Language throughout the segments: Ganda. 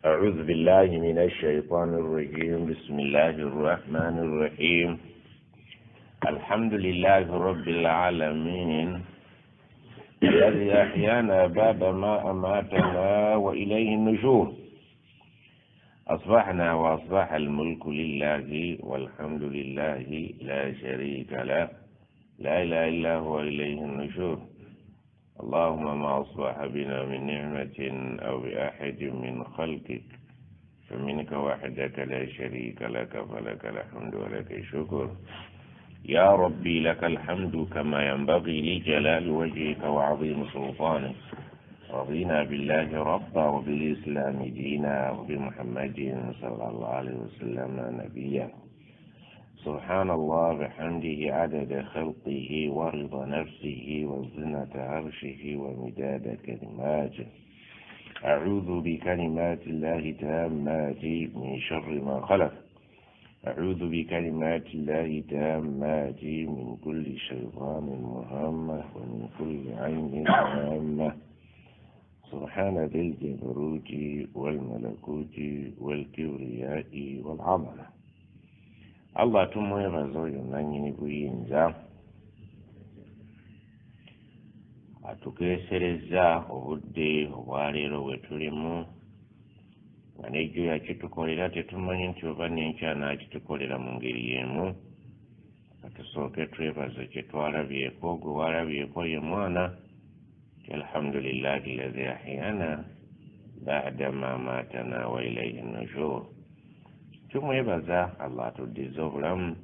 أعوذ بالله من الشيطان الرجيم. بسم الله الرحمن الرحيم. الحمد لله رب العالمين الذي أحيانا بعد ما أماتنا وإليه النشور. أصبحنا وأصبح الملك لله والحمد لله لا شريك له، لا إله إلا هو إليه النشور. اللهم ما أصبح بنا من نعمة أو بأحد من خلقك فمنك وحدك لا شريك لك، فلك الحمد ولك الشكر. يا ربي لك الحمد كما ينبغي لجلال وجهك وعظيم سلطانك. رضينا بالله ربا وبالإسلام دينا وبمحمد صلى الله عليه وسلم نبيا. سبحان الله بحمده عدد خلقه ورضا نفسه وزنة عرشه ومداد كلماته. أعوذ بكلمات الله التامات من شر ما خلق. أعوذ بكلمات الله التامات من كل شيطان مهمة ومن كل عين هامة. سبحان ذي الجبروت والملكوت والكبرياء والعظمة. Allah tumwebaza oyo nannyini buyinza atukeeserezza obudde obwaleero bwe tulimu, nga n'ejjo yakitukolera tetumanyi nti oba n'enkya n'akitukolera mu ngeri y'emu. Katusooke twebaze kye twalabyeko, gwe walabyeko ye mwana. Alhamdulillahi alladhi ahyana ba'da ma matana wa ilayhi nushur. Tumwebaza Allah atuddiza obulamu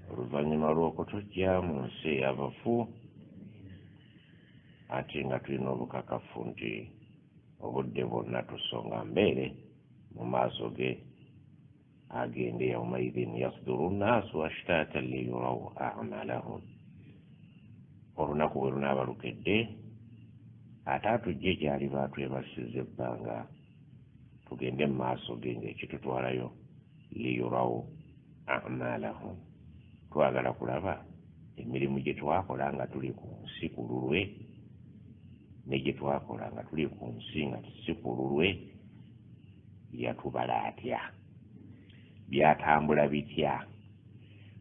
oluvannyuma lw'okutujja mu nsi ey'abafu, ate nga tulina obukakafu nti obudde bwonna tusonga mbeere mu maaso ge agende. Yawmaidhin yasduru nnaasu ashtatan liyuraw a'malahum. Olunaku bwe lunaaba lukedde ate atujje gy'ali baatwebasiza ebbanga tugende mu maaso ge ng'ekitutwalayo liyuraw a'malahum. Twagala kulaba emirimu gye twakola nga tuli ku nsi ku lulwe ne gye twakola nga tuli ku nsi nga si ku lulwe, yatubala atya, byatambula bitya.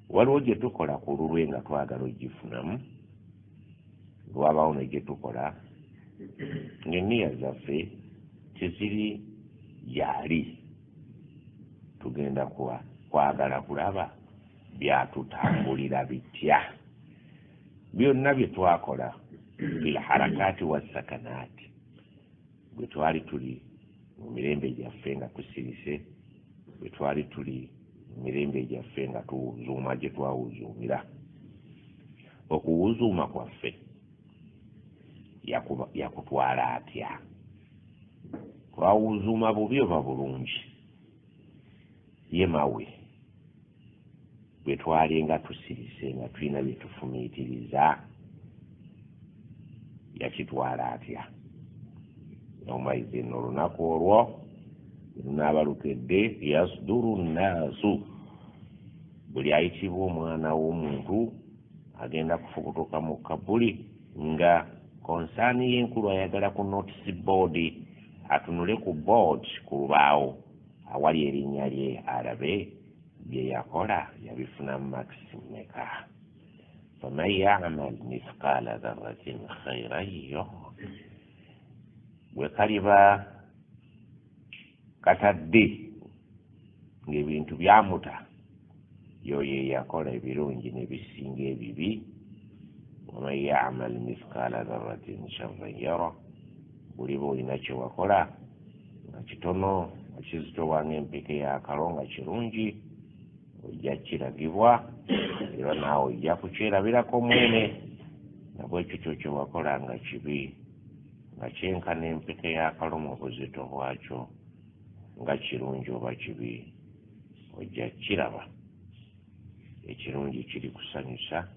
Waliwo gye tukola ku lulwe nga twagala ogifunamu, lwabawo ne gye tukola ng'enniya zaffe teziri gyali. Tugenda kwagala kulaba byatutambulira bitya byonna bye twakola fil harakati wassakanaati, bwe twali tuli mu mirembe gyaffe nga tusirise, bwe twali tuli mu mirembe gyaffe nga tuwuzuuma gye twawuzuumira. Okuwuzuuma kwaffe yakutwala atya? Twawuzuuma bubi oba bulungi? Ye mawe bwe twali nga tusirise nga tulina bye tufumiitiriza yakitwala atya? Yawmaidhin, olunaku olwo lunaaba lukedde, yasduru nnaasu, buli ayitibwa omwana w'omuntu agenda kufubutuka mu kabuli nga konsaani y'enkulu ayagala ku notice board, atunule ku board ku lubaawo awali erinnya lye alabe bye yakola yabifunamu makisi mmeka. Faman ya'mal mithqala dharratin khayran yarah. Bwe kaliba katadde ng'ebintu byamuta, yoyo eyakola ebirungi ne bisinga ebibi. Waman ya'mal mithqala dharratin sharran yarah. Buliba olina kye wakola nga kitono, nga kizitowa ng'empeke y'akalo, nga kirungi, ojja kiragibwa era naawe ojja kukyerabirako mwene. Na bwekyo kyo kye wakola nga kibi, nga kyenkana empeke y'akalo mu buzito bwakyo, nga kirungi oba kibi, ojja kiraba. Ekirungi kiri kusanyusa,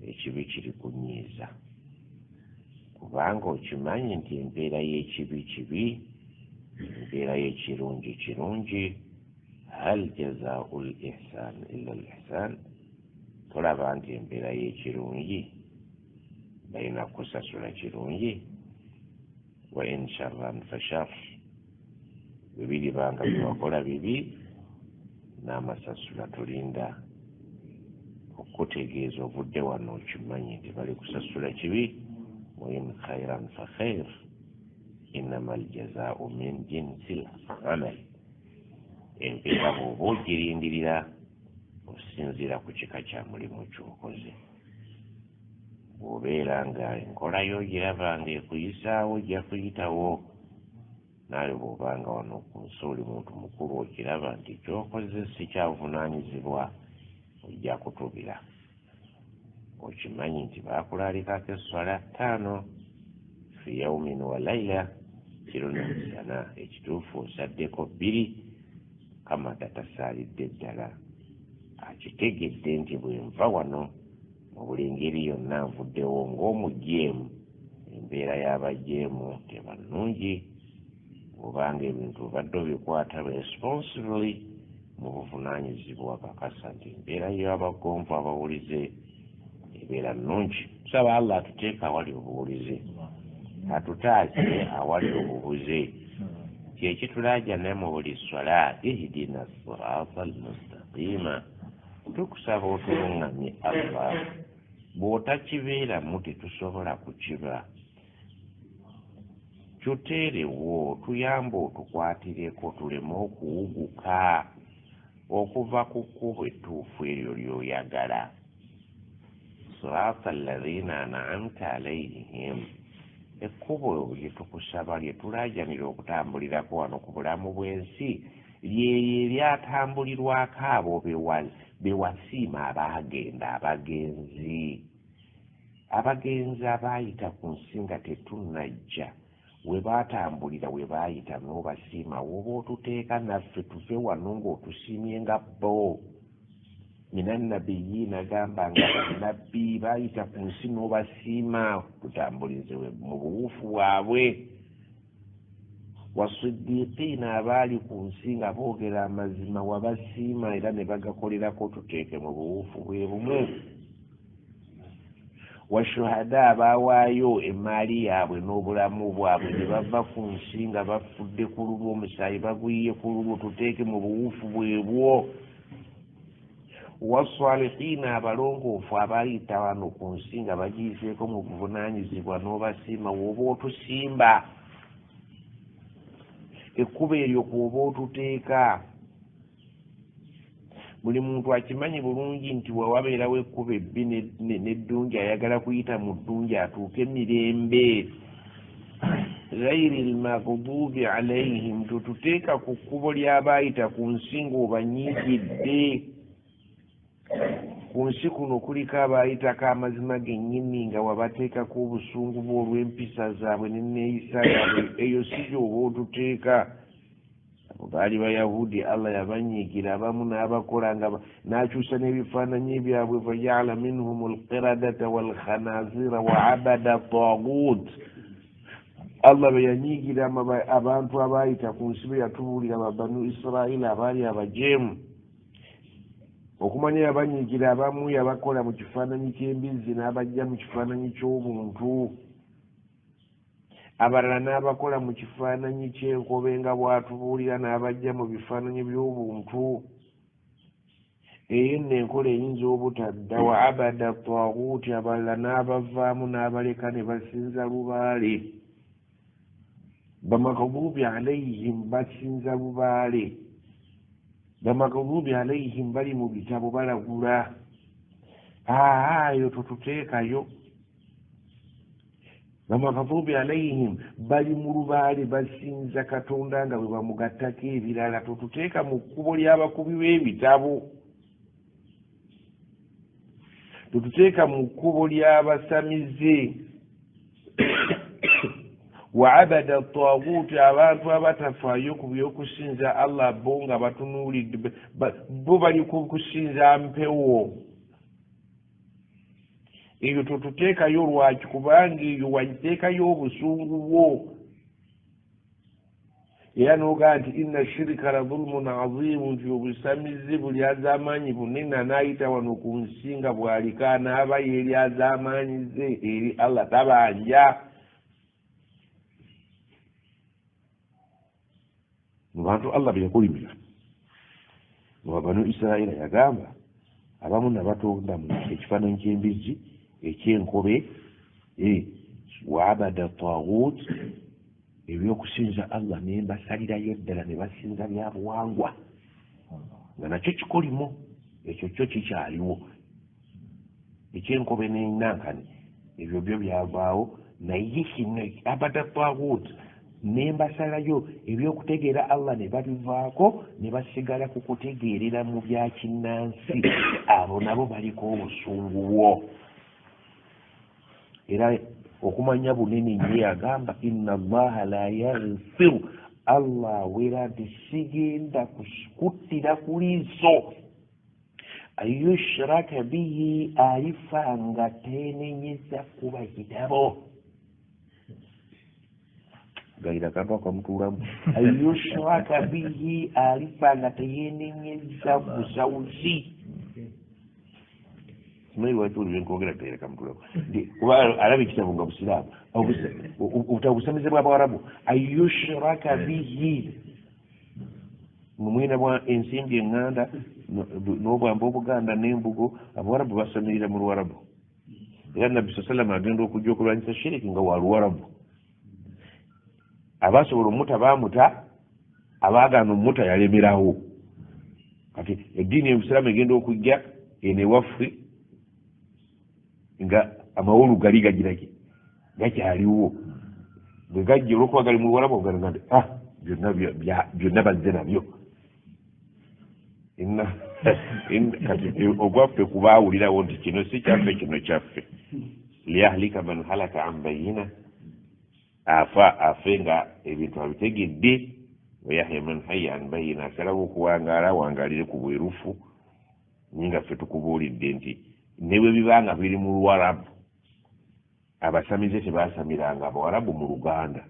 ekibi kiri kunyiiza, kubanga okimanyi nti empeera y'ekibi kibi, empeera y'ekirungi kirungi. Hal jazaa'u l-ihsaan illa l-ihsaan. Tolaba nti empeera y'ekirungi balina kusasula kirungi. Wa in sharran fa shar. Bwe biribanga byewakola bibi n'amasasula tulinda okukutegeeza ovudde wano okimanyi nti balikusasula kibi. Wa in khairan fa khair, innama aljazaau min jinsi l amal. Empeera bw'oba ogirindirira osinziira ku kika kya mulimu ky'okoze. Bw'obeera nga enkola yo ogiraba ng'ekuyisaawo ojja kuyitawo. Naawe bw'oba nga wano ku nsi oli muntu mukulu okiraba nti ky'okoze si kya buvunaanyizibwa ojja kutubira. Okimanyi nti baakulaalikako esswala ttaano fi yaumin wa laila, kiro na misana, ekituufu osaddeko bbiri. Kamada tasaalidde ddala, akitegedde nti bwe nva wano mu buli ngeri yonna nvuddewo ng'omujeemu. Embeera y'abajeemu teba nnungi bw'obanga ebintu obadde obikwata responsibly, mu buvunaanyizibwa, kakasa nti embeera y'abagonvu abawulize ebeera nnungi. Tusaba Allah atuteeke awali obuwulize, atutaase awali obubuze. Kyekitulaajana mu buli swala, ihdina sirata almustaqiima, tukusaba otuluŋŋamye Allah. Bw'otakibeeramu tetusobola kukiba. Tuteerewo, tuyambe otukwatireko tuleme okuwuguka okuva ku kkubo ettuufu eryo ly'oyagala. Sirata alladhina an'amta alayhim, ekkubo lye tukusaba lye tulaajanira okutambulirako wano ku bulamu bw'ensi lyeryo eryatambulirwako abo be wasiima abaagenda abagenzi. Abagenzi abaayita ku nsi nga tetunnajja we baatambulira we baayita n'obasiima, w'oba otuteeka naffe tuve wano ng'otusiimye nga bo. Minannabiyiina gamba nga bannabbi baayita ku nsi n'obasiima, tutambulize mu buwufu bwabwe. Wasiddiiqiina abaali ku nsi nga boogera amazima wabasiima era ne bagakolerako, tuteeke mu buwufu bwe bumu. Washuhada abaawaayo emmaali yaabwe n'obulamu bwabwe ne bava ku nsi nga bafudde ku lulwo, omusaayi baguyiye ku lulwo, tuteeke mu buwufu bwe bwo. Wasalihiina abalongoofu abaayita wano ku nsi nga bagiyiseeko mu buvunaanyizibwa n'obasiima, w'oba otusimba ekkubo eryo kw'oba otuteeka. Buli muntu akimanyi bulungi nti wawabeerawo ekkubo ebbi n'eddungi ayagala kuyita mu ddungi atuuke mirembe. Ghairi lmaghdubi alaihim, tututeeka ku kkubo ly'abaayita ku nsi ng'obanyiigidde. Ku nsi kuno kuliko abaayitako amazima gennyini nga wabateekako obusungu bwe olw'empisa zaabwe n'enneeyisa yaabwe, eyo si gy'oba otuteeka. Abo baali Bayahudi, Allah yabanyiigira abamu n'abakola nga n'akyusa n'ebifaananyi byabwe, fajaala minhum alqiradata walkhanazira wa abada tagut. Allah bwe yanyiigira abantu abaayita ku nsi be yatubuulira ba Banu Israila abaali abajeemu, okumanya yabanyiigira abamu yabakola mu kifaananyi ky'embizzi n'abajja mu kifaananyi ky'obuntu, abalala n'abakola mu kifaananyi ky'enkobe nga bw'atubuulira n'abajja mu bifaananyi by'obuntu. Eyo nno enkola eyinza obutadda. Wa abada taguuti, abalala n'abavaamu n'abaleka ne basinza lubaale. Bamagdubi alaihim basinza lubaale, bamagdubi alaihim bali mu bitabo balagula. Eyo totuteekayo. Bamagdubi alaihim bali mu lubaale basinza Katonda nga bwe bamugattako ebirala, totuteeka mu kkubo ly'abakubi b'ebitabo, totuteeka mu kkubo ly'abasamize. Wa abada taguuti, abantu abatafaayo ku by'okusinza Allah bo nga batunuulidde, bo bali ku kusinza mpewo. Eyo totuteekayo. Lwaki? Kubanga eyo wagiteekayo obusungu bwo, era n'ogamba nti inna shirika la dhulmun azimu, nti obusamize buli az'amaanyi bunene, anaayita wano ku nsi nga bw'alika anaaba yeeri az'amaanyi ze eri Allah tabanja. Mu Mu bantu Allah be yakolimira mu Banu Isiraira, yagamba abamu nabatonda mu ekifaananyi ky'embizzi ekyenkobe, wa abada tagut, ebyokusinza Allah ne mbasalirayo ddala ne basinza bya buwangwa, nga nakyo kikolimo ekyo kyo kikyaliwo, ekyenkobe n'enankani ebyo byo byavaawo. Naye kino abada tagut ne mbasalayo ebyokutegeera Allah ne babivaako ne basigala ku kutegeerera mu bya kinnansi, abo nabo baliko obusungu bwo. Era okumanya bunene nnyo, yagamba inna Allaha la yaghfiru, Allah awera nti sigenda kuttira ku liiso ayushraka bihi, alifa nga tenenyeza kuba kitabo gayira kantu akamutuulamu, ayushraka bihi, alifa nga teyenenyeza busawuzi. Simanyi lwaki oli byenkwogera gayira kamutulamu, kuba alaba ekitabo nga busiraamu, obutabo busamize bw'Abawarabu. Ayushraka bihi mumwina bwa ensimbi eŋŋanda n'obwamba Obuganda n'embugo, Abawarabu basamirira mu Luwarabu. Era Nabbi sa salama agenda okujja okulwanyisa shiriki nga wa Luwarabu. Abasobola omuta baamuta, abaagaana omuta yalemerawo. Kati eddiini ebusiraamu egenda okujja eno ewaffe nga amawolu gali gagiraki gakyaliwo, bwe gajja olwokuba gali mu Luwarabu ogamba nti ah, byonna byonna bazze nabyo. Kati ogwaffe kubaawulirawo nti kino si kyaffe, kino kyaffe. Liyahlika man halaka an bayina, afa afe nga ebintu abitegedde, wayahya man haya an bayina, asalawo okuwangaala awangalire ku bwerufu. Naye nga ffe tukubuulidde nti ne bwe biba nga biri mu Luwarabu, abasamize tebasamiranga Abawarabu mu Luganda,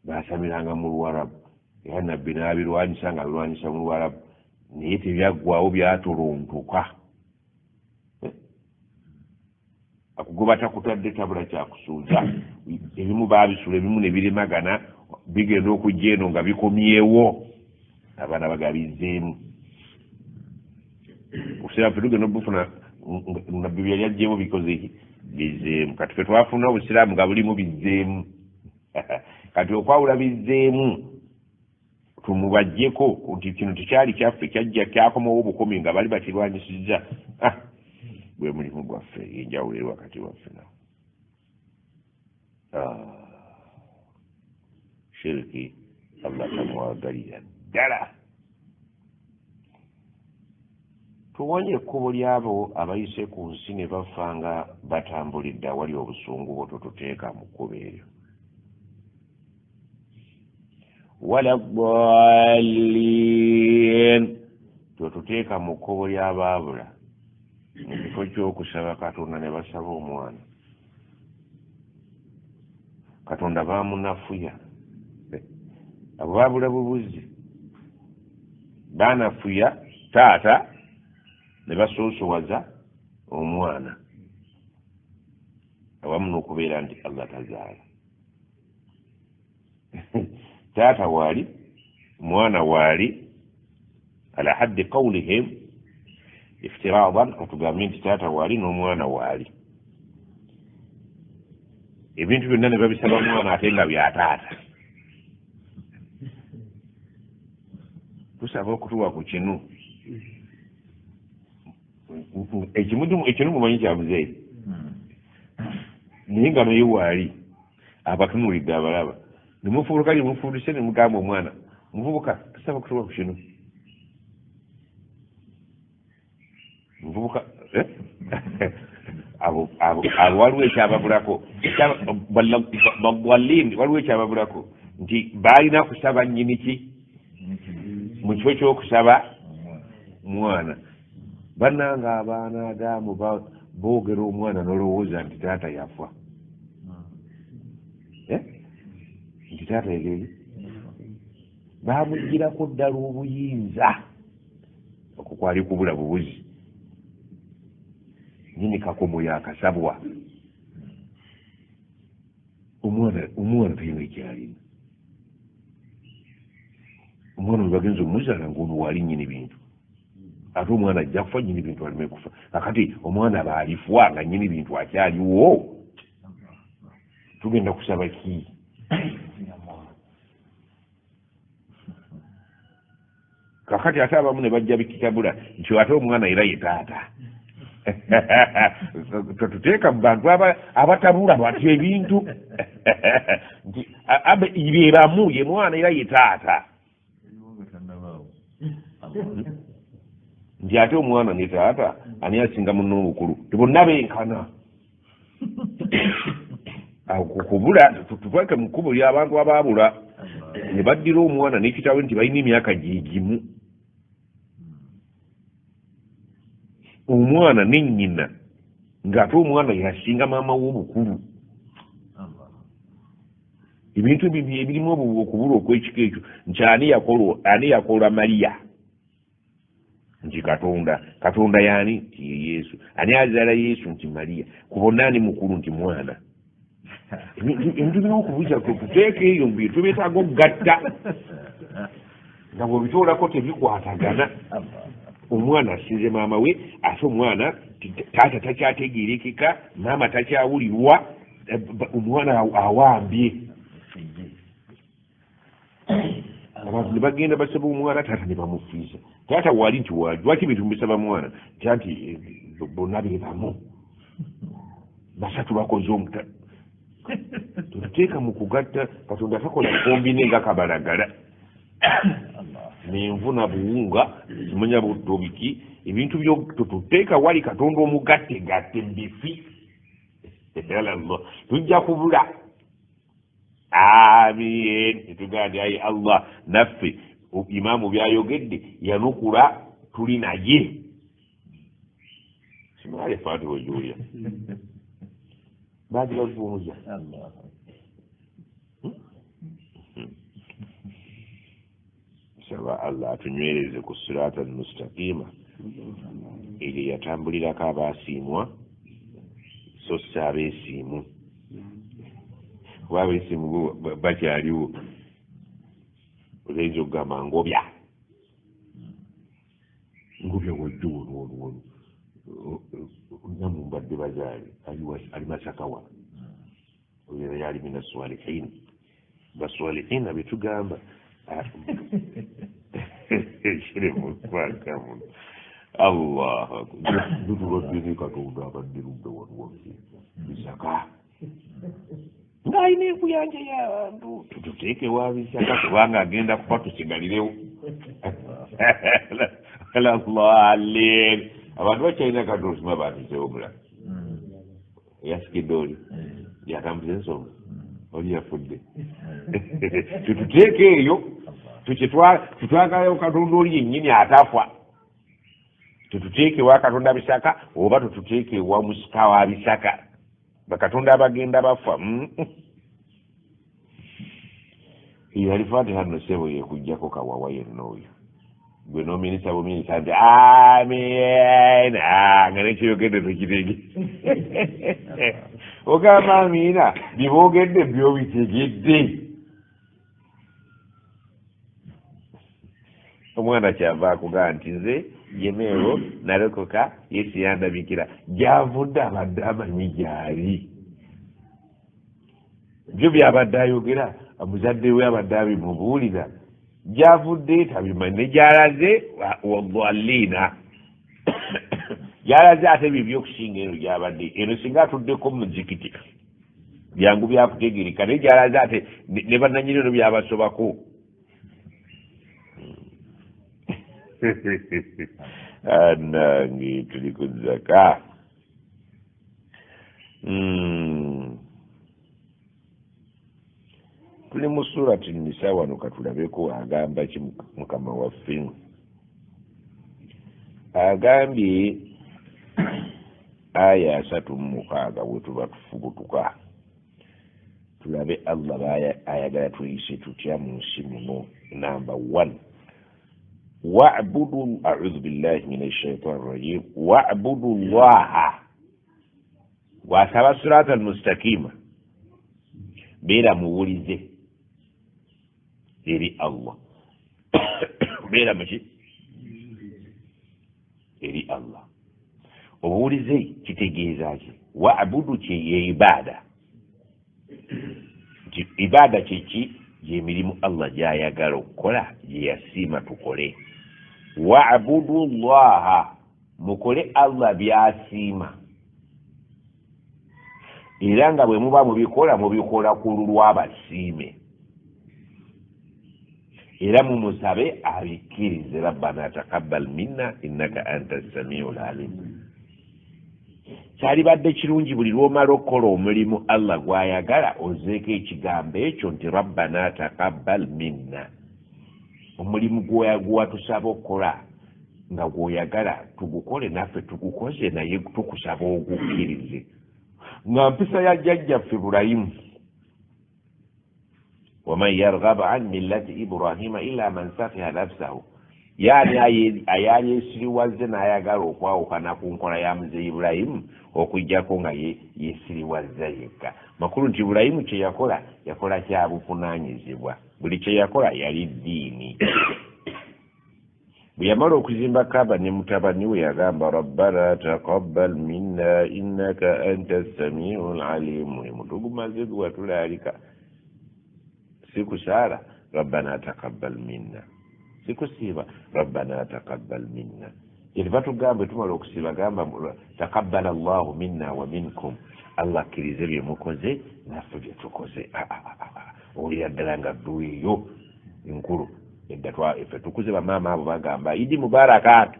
basamiranga mu Luwarabu. Era Nabbi n'abirwanyisa nga abirwanyisa mu Luwarabu, naye tebyaggwawo, byatuluntuka. Akugoba takutadde tabula kyakusuuza, ebimu baabisula, ebimu ne biremagana, bigenda okujja eno nga bikomyewo, abaana bagabizzeemu. Obusiraamu ffe tugenda obufuna Nabbi byali ajjeemu bikoze ki? Bizzeemu. Kati ffe twafuna obusiraamu nga bulimu bizzeemu. Kati okwawula bizzeemu tumubajjeko nti kino tekyali kyaffe, kyajja kyakomawo obukomi nga bali bakirwanyisizza. Ah, gwe mulimu gwaffe, enjawulo eri wakati waffe nawo. Ah, shiriki Allah tamwagalira ddala. Tuwonye ekkubo ly'abo abayise ku nsi ne bafa nga batambulidde awali obusungu bwo, totuteeka mu kkubo eryo. Wala ddallin, totuteeka mu kkubo ly'abaabula mu kifo ky'okusaba Katonda ne basaba omwana. Katonda bamunafuya, abo baabula bubuzi, banafuya taata ne basoosowaza omwana, awamu n'okubeera nti Allah tazaala. Taata waali, mwana waali, ala haddi qawlihim iftiradan, katugambe nti taata waali n'omwana waali, ebintu byonna ne babisaba mwana ate nga bya taata. Tusaba okutuwa ku kinu ekinu, mumanyi kya muzeeyi, naye nga naye waali abatunulidde abalaba, nemufubuka nemufundise nemugamba omwana, muvubuka, tusaba kutuwa ku kinu, muvubuka. Eh? Abo waliwo ekyababulako bagwalini, waliwo ekyababulako nti baalina kusaba nnyini ki mu kifo ky'okusaba mwana. Bannanga abaana adamu boogera omwana nolowooza nti taata yafa, eh? Nti taata yageri bamugirako ddala obuyinza, okwo kwali kubula bubuzi. Nyini kakomo yakasabwa omwana, omwana talina ekyalina. Omwana we bagenza omuzaala ng'ono waali nnyini bintu, ate omwana ajja kufa nnyini bintu aleme kufa. Kakati omwana baalifwa nga nnyini bintu akyaliwo, tugenda kusaba ki? Kakati ate abamu ne bajja bikitabula nti ate omwana era ye taata. Tetuteeka mu bantu abatabula batyo ebintu nti be bamu, ye mwana era ye taata. Nti ate omwana ne taata ani asinga munne obukulu? Tebonna benkana. Awo kukubula tutweke mu kkubo ly'abantu abaabula ne baddira omwana n'ekitaawe nti balina emyaka gyegimu, omwana ne nnyina, ng'ate omwana yasinga maama we obukulu. Ebintu ebirimu okubula okw'ekika ekyo nti ani yakola Mariya? Nti Katonda. Katonda yaani? Nti ye Yesu. Ani azaala Yesu? Nti Mariya. Ku bonna ani mukulu? Nti mwana. Ebintu birina okubuuza tuteeka eyo mu bintu byetaaga okugatta nga bw'obitoolako tebikwatagana. Omwana asinze maama we, ate omwana taata takyategeerekeka, maama takyawulirwa, omwana awambye. Abantu ne bagenda basaba omwana, taata ne bamufiisa. Taata waali nti waali, lwaki ebintu mubisaba mwana? Nti anti bonna be bamu, basatu bakoze omuta. Tuteeka mu kugatta. Katonda takola kombine nga kabalagala menvu na buwunga simanya butto biki, ebintu byo tuteeka wali Katonda omugattegatte mubifi. Allah, tujja kubula. Amiin. Netugamba nti ayi Allah, naffe imaamu byayogedde yanukula, tuli naye. Simaale Fatiha ojuulira baagi bavuunuza. Saba Allah atunywereze ku sirata almustaqima eryo yatambulirako abaasiimwa, so si abeesiimu, kuba abeesiimu bo bakyaliwo. Oyinza okugamba ngobya ngobya wajjo wano wano wano namumbadde bazaale ali Masaka wano, oyo yali mina swalihin, baswalihina betugamba kiri mukwaka muno. Allah, tutulwadde ne Katonda abadde ludda wano wano Bisaka ng'alina enkuyanja y'abantu, tututeeke wa Bisaka kubanga agenda kufa tusigalirewo. Alalin abantu bakyalina Katonda osima batusewo omulala yasikidde oli yatambuza ensonga, oli yafudde, tututeeke eyo. Tutwagalayo Katonda oli yennyini atafa. Tututeeke ewa Katonda Bisaka oba tututeeke ewa musika wa Bisaka, bakatonda abagenda bafa. Eyo Alifatiha nno sebo yekugjako kawawa yenna oyo gwe nominisa buminisa nti amiina, nga nekyeyogedde tokitege. Ogamba amiina, byeboogedde byobitegedde. Omwana kyava akugaa nti nze yemeewo nalokoka, Yesu yandabikira gyavudde, abadde amanyi gyali, byo byabadde ayogera muzadde we abadde abimubuulira, gyavudde tabimanyi ne gyalaze wadaliina gyalaze, ate byo byokusinga eno gyabadde eno singa atuddeko mu muzikiti byangu byakutegereka, naye gyalaze ate ne bannanyini eno byabasobako. Anange tuli ku zaka. Tuli mu Surati Nisa wano, katulabeko agamba ki Mukama waffe. Agambye aya 36 bwe tuba tufubutuka tulabe Allah ayagala tweyise tutya mu nsi muno. Namba 1, wabudu, audhu billahi min ashaitani rajim, wabudu llaha. Gwasaba sirata almustakima, beera muwulize eri Allah. Beera muki eri Allah. Obuwulize kitegeeza ki? Waabudu kye ye ibaada. Nti ibaada kyeki? Gyemirimu Allah gy'ayagala okukola, gye yasiima tukole. Waabudu llaha, mukole Allah by'asiima, era nga bwe muba mubikola mubikola ku lulw'abasiime, era mumusabe abikkirize. Rabbana taqabbal minna innaka anta samiul alim. Kyalibadde kirungi buli lw'omala okukola omulimu Allah gw'ayagala ozeeko ekigambo ekyo nti rabbana taqabbal minna. Omulimu gwewatusaba okukola nga gw'oyagala tugukole, naffe tugukoze, naye tukusaba ogukkirize. Nga mpisa ya jjajjaffe Iburayimu, waman yarghabu an millati Ibrahima illa man safiha nafsahu, yaani ayaali esiriwazze n'ayagala okwawukana ku nkola ya muzeeyi Ibulayimu okuggyako nga ye yesiriwazza yekka. Makulu nti Ibulayimu kye yakola yakola kya buvunaanyizibwa, buli kye yakola yali ddiini. Bwe yamala okuzimba Kaaba ne mutabani we yagamba rabbana taqabbal minna innaka anta samiul alim. Mulimu tugumaze gwatulaalika, si kusaala rabbana taqabbal minna, si kusiiba rabbana taqabbal minna. Kyetva tugamba tumala okusiiba gamba taqabbala llahu minna wa minkum, Allah akkirize bye mukoze naffe bye tukoze. Owulira ddala nga dduwa eyo enkulu edda. Ffe tukuze bamaama abo bagamba idi mubaraka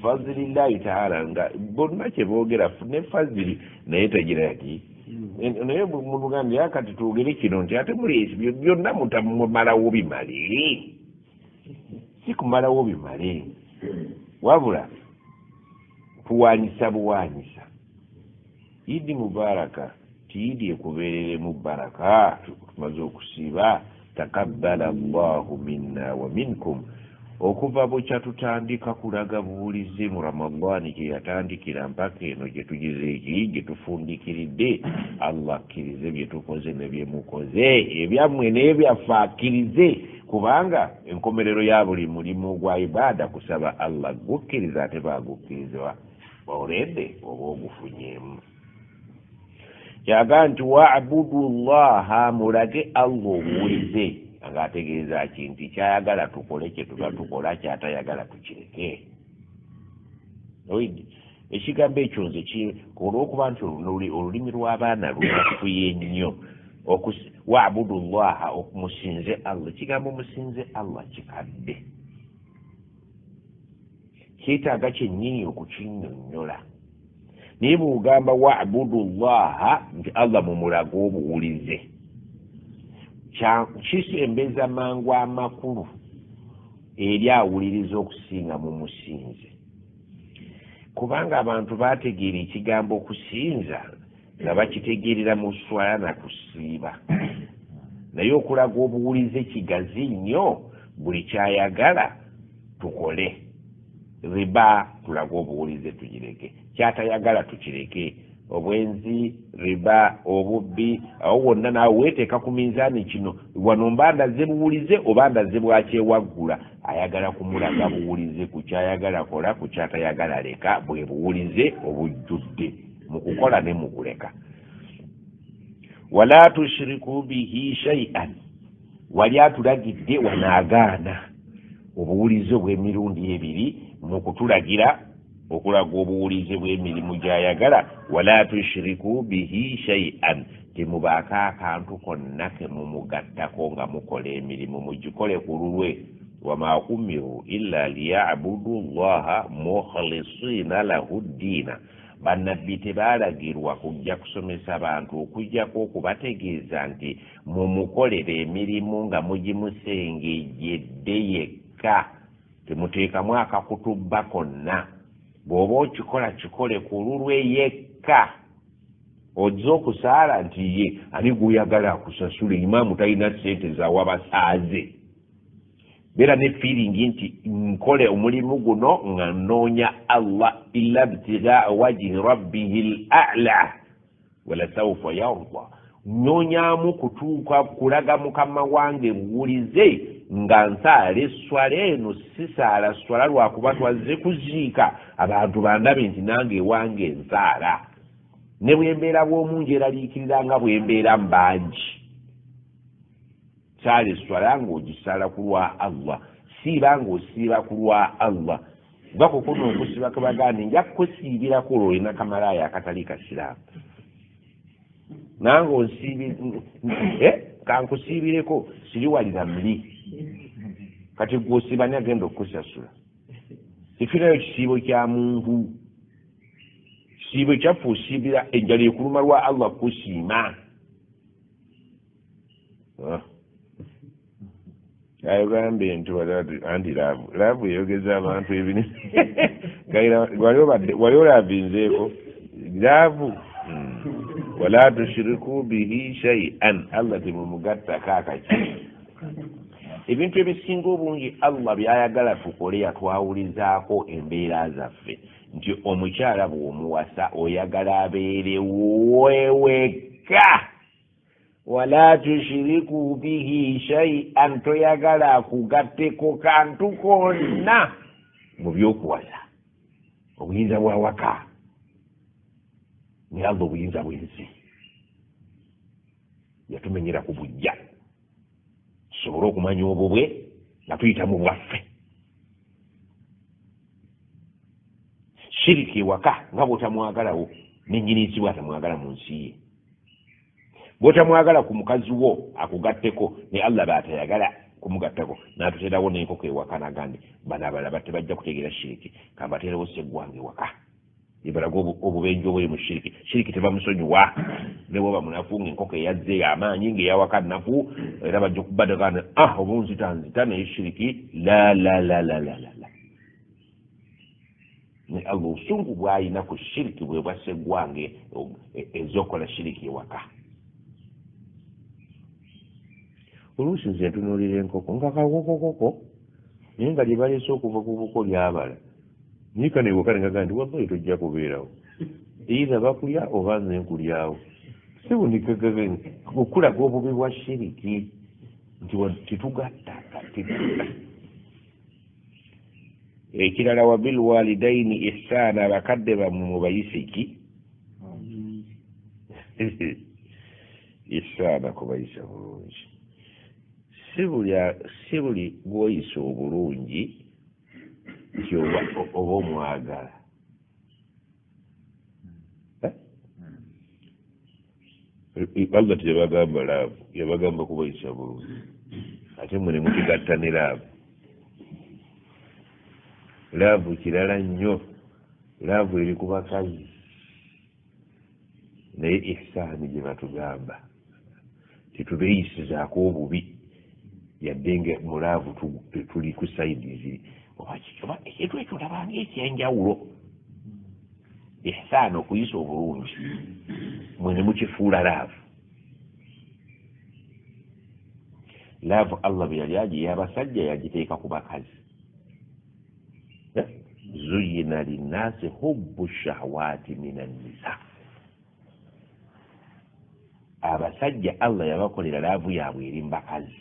fazilillahi taala, nga bonna kye boogera ne fazili naye tegira ki naye mutugambye akati twogere kino nti ate muli byonna mutamumalawo bimale, si kumalawo bimale, wabula tuwanyisa buwanyisa. Idi mubaraka ti idi ekubeereremu baraka. Tumaze okusiiba takabbala llahu minna wa minkum. Okuva bukya tutandika kulaga buwulize mu Ramadaani gye yatandikira mpaka eno gye tugize eki gye tufundikiridde. Allah akkirize bye tukoze ne bye mukoze, ebyammwe n'ebyaffe akkirize, kubanga enkomerero ya buli mulimu gwa ibaada kusaba Allah gukkiriza, ate baagukkirizibwa olwedde oba ogufunyeemu. Kyaga nti waabudu llaha, mulage Allah obuwulize, ng'ategeeza ki? Nti kyayagala tukole kye tuba tukola, kyatayagala tukireke. Ekigambo ekyo nze olw'okuba nti olulimi lw'abaana lunafuye nnyo, waabudu llaha, okumusinze Allah. Ekigambo musinze Allah kikadde, kyetaaga kyennyini okukinnyonnyola. Naye bw'ogamba waabudu llaha nti Allah mumulage obuwulize, kisembeza mangu amakulu eri awuliriza okusinga mumusinze, kubanga abantu bategeera ekigambo okusinza nga bakitegeerera mu swala na kusiiba, naye okulaga obuwulize kigazi nnyo. Buli kyayagala tukole, riba tulage obuwulize tugireke, kyatayagala tukireke, obwenzi, riba, obubbi, awo wonna naawe weeteeka ku minzaani. Kino wano mba ndaze buwulize oba ndaze bwakyewaggula? Ayagala kumulaga buwulize ku kyayagala kola, ku kyatayagala leka. Bwe buwulize obujjudde mu kukola ne mu kuleka. Wala tushiriku bihi shay'an, wali atulagidde wanaagaana obuwulize obw'emirundi ebiri mu kutulagira okulaga obuwulize bw'emirimu gy'ayagala. Wala tushiriku bihi shay'an, temubaako akantu konna ke mumugattako nga mukola emirimu, mugikole ku lulwe. Wama umiru illa liyabudu llaha mukhlisina lahu ddiina, bannabbi tebaalagirwa kujja kusomesa bantu okujjako okubategeeza nti mumukolere emirimu nga mugimusengejjedde yekka, temuteekamu akakutubba konna. Bw'oba okikola kikole ku lulwe yekka. Ozze okusaala nti ye ani gw'oyagala akusasule? Imaamu talina ssente zawa basaaze. Beera ne feeling nti nkole omulimu guno nga nnoonya Allah, illa btigaa wajhi rabbihi l a'la wala saufa yarda. Nnyonyamu kutuuka kulaga mukama wange buwulize nga nsaala esswala eno, sisaala swala lwakuba twazze kuziika abantu bandabe nti nange ewange nsaala. Ne bwe mbeera bw'omu ngyeraliikirira nga bwe mbeera mu bangi. Saala esswala ng'ogisaala ku lwa Allah, siiba ng'osiiba ku lwa Allah. Bakukuno okusiba kwe bagambye nja kukusiibirako olwo olina kamalaaya akatali kasiraamu. Nange onsiibi kankusiibireko siriwalira muli. Kati gwe osiiba ani agenda okukusasula? Tetulinayo kisiibo kya muntu. Kisiibo kyaffe osiibira enjala ekuluma lwa Allah kukusiima. Ayogambye nti anti laavu laavu eyogeza abantu ebinene. Wali olavinzeeko laavu. Wala tushiriku bihi shay'an, Allah temumugattako akaki. Ebintu ebisinga obungi Allah by'ayagala tukole yatwawulizaako embeera zaffe nti omukyala bw'omuwasa oyagala abeere wewekka. Wala tushiriku bihi shay'an, toyagala akugatteko kantu konna mu by'okuwasa. Obuyinza bwa waka naye Allah obuyinza bw'ensi yatumenyera ku bujja tusobole okumanya obubwe nga tuyita mu bwaffe. Shiriki ewaka nga bw'otamwagalawo ne nnyini nsi bw'atamwagala mu nsi ye, bw'otamwagala ku mukazi wo akugatteko ne Allah b'atayagala kumugattako n'atuteerawo n'enkoko ewaka n'agamba bano abalala tebajja kutegeera shiriki, kambateerewo sseggwanga ewaka ebalaga obubenje obuli mu shiriki. Shiriki tebamusonyiwa ne bw'oba munafu ng'enkoko eyazze ey'amaanyi ng'eyawaka nnafu era bajja okubadagana obunzita nzita naye shiriki la la la la la la. Ne Allah obusungu bw'alina ku shiriki bwe bwa sseggwanga ez'okukola shiriki ewaka. Oluusi nze ntunuulira enkoko nga kakokokoko naye nga lye baleese okuva ku buko lyabala naye kano ewaka ne ngagamba nti wallahi tojja kubeerawo, either bakulya oba nze nkulyawo. Okulaga obubi bwa shiriki nti tetugatta. Ekirala wa bilwalidaini ihsaana, abakadde bammwe mubayise ki? Ihsaana kubayisa bulungi. Si buli gw'oyisa obulungi nti oba omwagala. Allah teyabagamba laavu, yabagamba kubayisa bulungi, ate mmwe ne mukigatta ne laavu. Laavu kirala nnyo, laavu eri ku bakazi, naye ihsaani gye batugamba tetubeeyisizaako obubi yadde nga mu laavu tuli ku sayidi ziri oba ekintu ekyo olabanga ekyenjawulo. Ihsaani okuyisa obulungi mwe ne mukifuula laavu. Laavu Allah bwe yali agiya abasajja yagiteeka ku bakazi. Zuyina linnaasi hubbu shahawati minan nisa. Abasajja Allah yabakolera laavu yaabwe eri mu bakazi.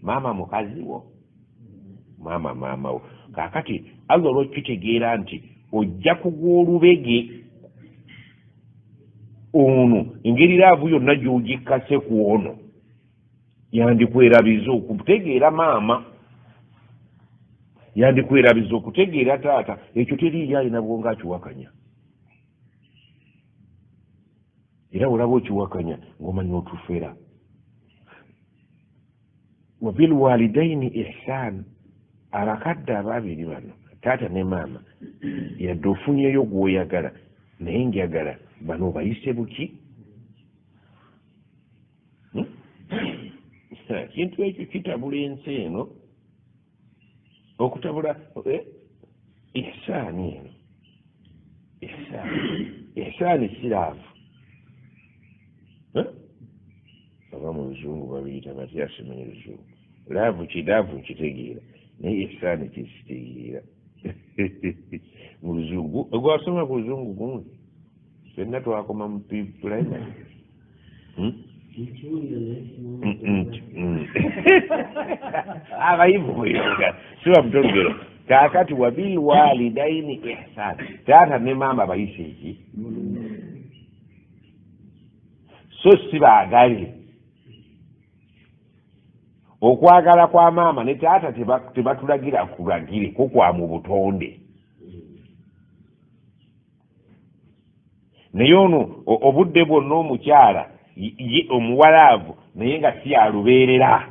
Maama mukazi wo, maama maama wo. Kaakati Allah olw'okukitegeera nti ojja kugwa olubege ono engeri laavu yonna gy'ogikkase ku ono yandikwerabiza okutegeera maama, yandikwerabiza okutegeera taata. Ekyo teriiyo alina bwongo akiwakanya, era olaba okiwakanya ng'omanya otufera. Wa bilwalidaini ihsaan, abakadde ababiri bano taata ne maama yadde ofunyeyo gw'oyagala naye njagala bano obayise buki? Ekintu ekyo kitabula ensi eno, okutabula ihsaani eno. Ihsaani si laavu, oba mu luzungu babiyita batya? Simanyi luzungu. Laavu ki? Laavu nkitegeera, naye ihsaani kyesitegeera mu luzungu. Gwasoma ku luzungu gundi, ffenna twakoma mu primary. Hmm? Abayivu bweyogera siba mutolugero. Kaakati wabilwalidaini ihsan, taata ne maama bayise eki, so si baagale. Okwagala kwa maama ne taata tebatulagira kulagire ko kwa mu butonde. Naye ono obudde bwonna omukyala ye omuwalaavu, naye nga si yalubeerera.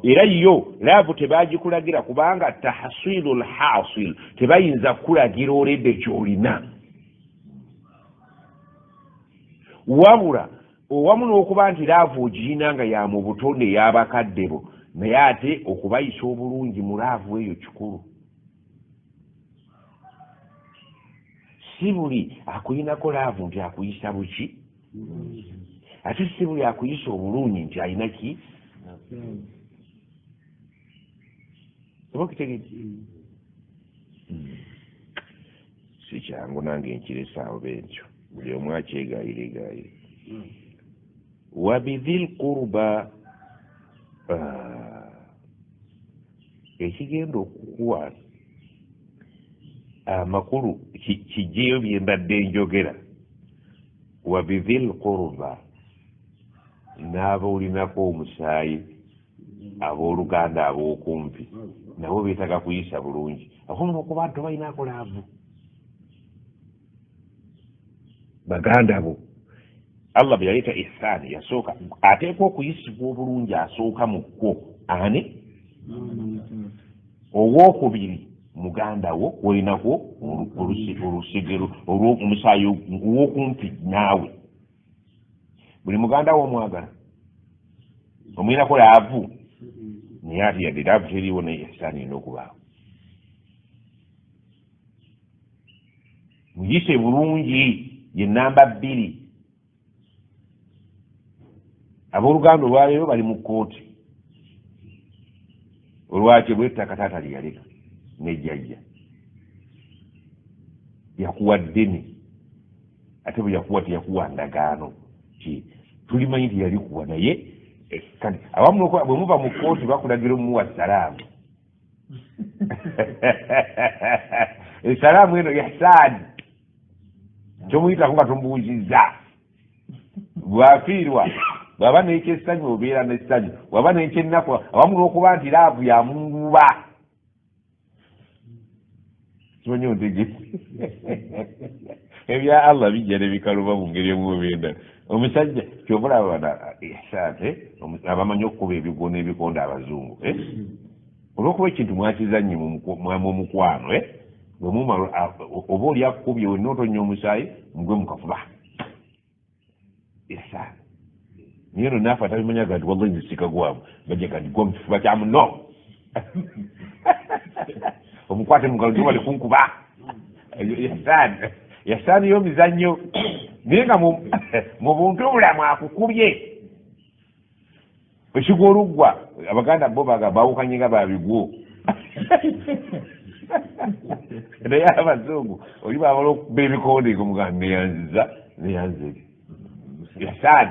Era yo laavu tebagikulagira, kubanga tahsilu lhasil, tebayinza kukulagira oledde kyolina. Wabula owamu n'okuba nti laavu ogirina nga ya mu butonde ey'abakadde bo, naye ate okubayisa obulungi mu laavu eyo kikulu. Si buli akulinako laavu nti akuyisa buki, ate si buli akuyisa obulungi nti alina ki. Oba okitegedde? Si kyangu, nange nkiresaawo bentyo, buli omu akyegayiregayire. Wabidhil qurba, ekigenda okukuwa amakulu kijjeyo bye mbadde njogera. Wabidhil qurba, n'aboolinako omusaayi, abooluganda ab'okumpi, nabo beetaaga kuyisa bulungi, awamu n'okuba nti tobalinaako laavu. Baganda bo, Allah bwe yaleeta ihsaani, yasooka ateekwa okuyisibwa obulungi, asooka mu kwo ani? Owookubiri muganda wo wolinako olusigero olw'omusaayi, ow'okumpi naawe. Buli muganda wo omwagala, omuyinako laavu, naye ate yadde laavu teriiwo, naye ihsaani erina okubaawo. Muyise bulungi ye namba 2. Abooluganda olwaleero bali mu kkooti olwaki bwettaka taata lye yaleka nejjajja. Yakuwa ddene, ate bwe yakuwa teyakuwa ndagaano ki tulimanyi nti yalikuwa. Naye kati awamu bwe muva mu kkooti bakulagira omuwa salaamu. Esalaamu eno ihsaani, tomuyitako nga tomubuuzizza. Bwafiirwa, bw'aba n'ekyessanyu obeera n'essanyu, bw'aba n'ekyennaku, awamu n'okuba nti laavu yamunguba. Simanyi ontege, ebya Allah bijja ne bikaluba mu ngeri emu oba endala. Omusajja kyova olaba bano ihsaan, abamanyi okukuba ebigwo n'ebikonde abazungu, olwokuba ekintu mwakizannye mu mukwano, bwe mumala oba oli akukubye wenna otonnya omusaayi, mugwe mukafuba ihsaan. Naye no naafe atabimanyaga nti wallahi nze sikagwamu, bajja gandi gwa mu kifuba kya muno, omukwate mugalo tewali kunkuba. Ihsaan, ihsaan y'omizannyo, naye nga mu buntu obulamu akukubye ekigwa oluggwa. Abaganda bo baga bawukanye nga babigwo, naye abazungu oli bamala okuba ebikonde ngomugamba neyanziza neyanzege ihsaan.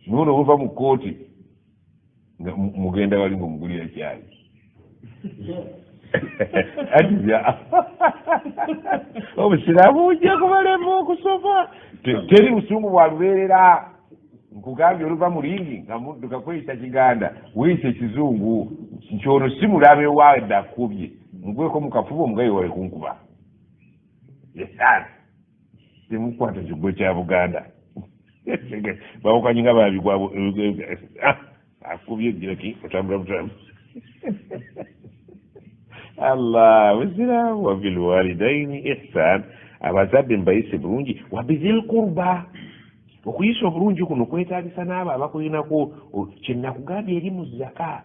Nuno muva mu kkooti nga mugenda wali ngaomugulira kyayi ati bya obusiraamu bujja kubalema okusoma. Teri busungu bwa lubeerera. Nkugambye, oluva mu ringi nga mudduka kweyisa kiganda, weyisa ekizungu nti ono si mulabe wadde akubye, mugweko mukafuba omugaye wale kunkuba. Ihsaan, temukwata kigwo kya Buganda bawukanye nga babigwa. Akubye giraki otambula butambuzi. Allah busiraamu. Wabilwalidaini ihsan, abazadde mubayise bulungi. Wabizil qurba, okuyisa obulungi kuno kwetagisa n'abo abakulinako. Kyenakugambye eri mu zaka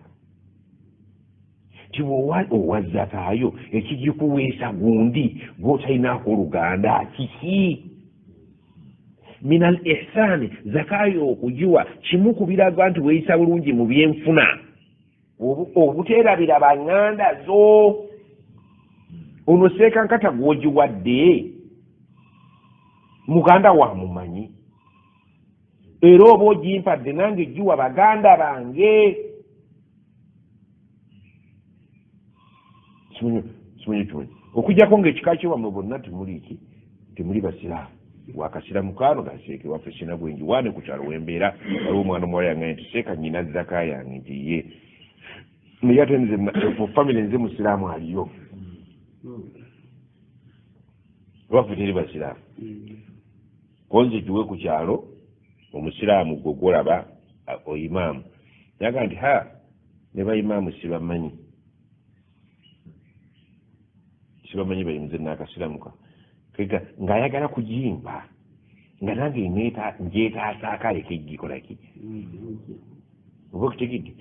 nti bw'owa owa zakaayo, ekigikuweesa gundi gw'otalinaako oluganda kiki? Min al ihsaani, zakaayo okugiwa kimu ku biraga nti weeyisa bulungi mu byenfuna, obuteerabira baŋŋanda zo. Ono seekankata gw'ogiwadde muganda wa mumanyi. Era oba ogimpadde nange giwa baganda bange. Simanyi kimanyi okujjako ng'ekika kyewammwe bonna temuli ki, temuli basiraamu. Wakasiramu kaano gaseeke waffe sina gwenjiwaane ku kyalo wembeera. Waliwo omwana omuwala yange nti seeka nyina zaka yange nti ye, naye ate nze mu famire nze musiraamu aliyo, waffe teri basiraamu. Konze giwe ku kyalo omusiraamu gwe gwolaba oimaamu yaga nti ha ne baimaamu sibamanyi, sibamanyi bayinze nakasiramuka kega ng'ayagala kugimba nga nange njeetaasaako aleke gikolaki oba okutegedde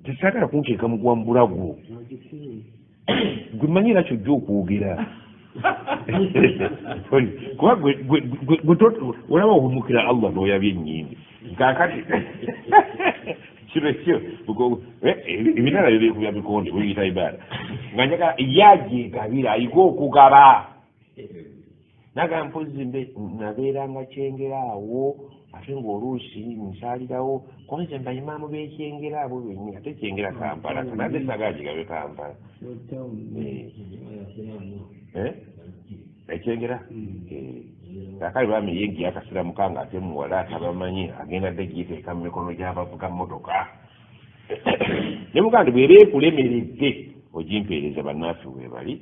tesaagala kunteeka muguwa mu bulago gwe mmanyi era kyojja okwogera kuba olaba ohumukira Allah n'oyabya ennyimbi kakati kino kyo ebinala byo bikubya bikonde buyita ibaada nga njagala yagyegabira ayiga okugaba naga mpozi mbe nabeeranga Kyengera awo ate ng'oluusi nsaalirawo kuba nze mbayimaamu b'ekyengera abo bennyini ate Kyengera Kampala kanadde sagala gigabe Kampala ekyengera kakale bami ye ngiye akasiramuka nga ate muwala atabamanyi agenda dde giteeka mu mikono gy'abavuga mmotoka ne muganda bw'eba ekulemeredde ogimpeereza bannaffe webali.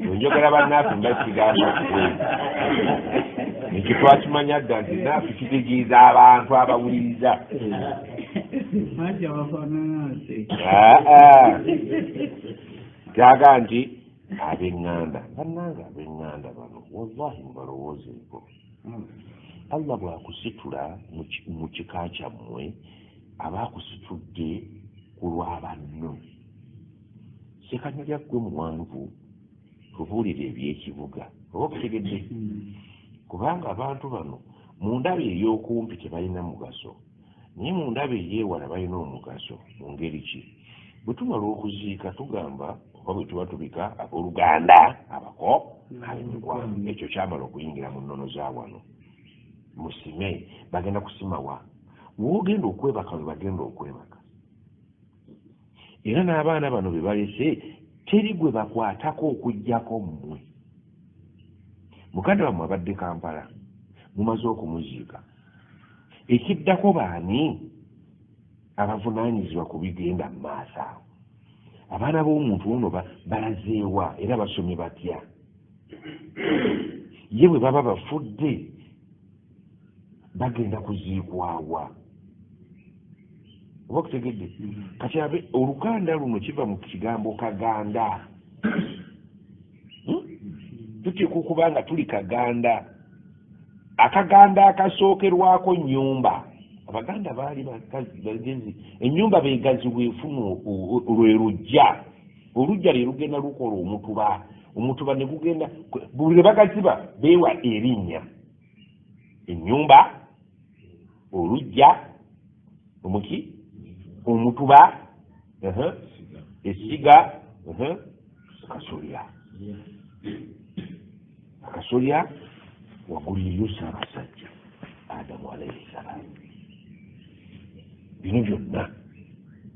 Njogera bannaffe mba kigamba ekyo twakimanya dda nti naffe kitegeeza abantu abawuliriza. Kyaga nti ab'eŋŋanda bannange, ab'eŋŋanda bano wallahi mubalowoozeeko. Allah bw'akusitula mu kika kyammwe aba akusitudde ku lwa banno. Sekanyolya ggwe muwanvu tubuulire eby'ekibuga oba okutegedde, kubanga abantu bano mu ndaba ey'okumpi tebalina mugaso, naye mu ndaba ey'ewala balina omugaso. Mu ngeri ki? Bwe tumala okuziika tugamba oba bwe tuba tubika abooluganda abako ab'emikwano, ekyo kyamala okuyingira mu nnono za wano. Musime bagenda kusimawa woogenda okwebaka we bagenda okwebaka, era n'abaana bano be balese teri gwe bakwatako okuggyako mmwe. Muganda wammwe abadde Kampala mumaze okumuziika, ekiddako baani abavunaanyizibwa ku bigenda mu maaso awo? Abaana b'omuntu ono balazeewa era basomye batya? Ye bwe baba bafudde bagenda kuziikwawa? Oba okutegedde kati abe oluganda luno kiva mu kigambo kaganda. Tuteekwa okuba nga tuli kaganda, akaganda akasookerwako nnyumba. Abaganda baali bagezi, ennyumba begaziwa efuna lwe lujja, olujja lwe lugenda lukola omutuba, omutuba ne gugenda buli lwe bagaziba beewa erinnya ennyumba, olujja, omuki, omutuba, essiga, akasolya. Akasolya waggulu eriyo Ssaabasajja Adamu alaihi salaamu. Bino byonna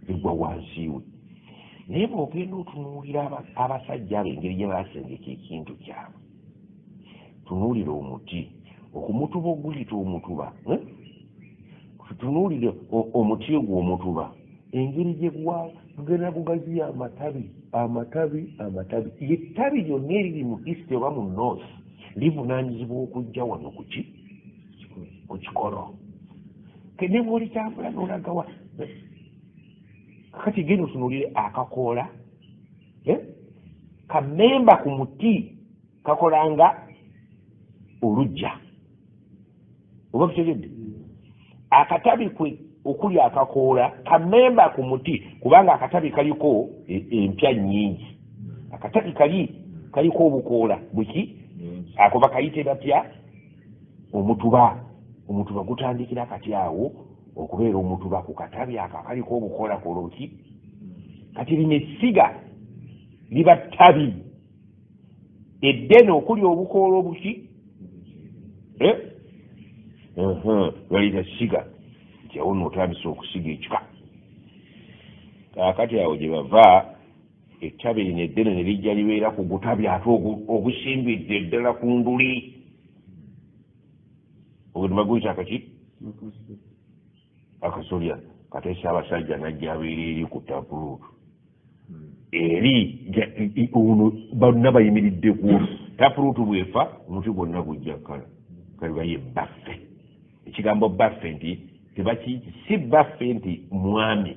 bigwa wansi we, naye bw'ogenda otunuulira abasajja abo engeri gye baasengeka ekintu kyabwe, tunuulira omuti okumutuba oguyita omutuba, tunuulire omuti ogwo omutuba engeri gye gugenda gugaziya amatabi, amatabi, amatabi. Yettabi lyonna eriri mu east oba mu north livunaanyizibwa okujja wano kuki ku kikolo kene bw'olitambula n'olagawa. Kakati genda otunuulire akakoola kamemba ku muti kakolanga olujja, oba kutegedde akatabi kwe okuli akakoola kamemba ku muti, kubanga akatabi kaliko empya nnyingi, akatabi kali kaliko obukoola buki, ako bakayite batya? Omutuba. Omutuba gutandikira kati awo okubeera omutuba ku katabi ako akaliko obukoola koloki. Kati lino essiga liba ttabi eddene okuli obukoola obuki. Baliyita ssiga nti awo nno otandise okusiga ekika. Kaakati awo gye bava ettabi lino eddene ne lijja libeera ku gutabi ate ogusimbidde ddala ku nduli, ogwo ne baguyita akaki? Akasolya. Kate Ssaabasajja n'ajja abeera eri ku tapuruutu eri ono, bonna bayimiridde ku olwo. Tapuruutu bw'efa, omuti gwonna gujja kkala. Kale baye baffe, ekigambo baffe nti tebaki, si baffe nti mwami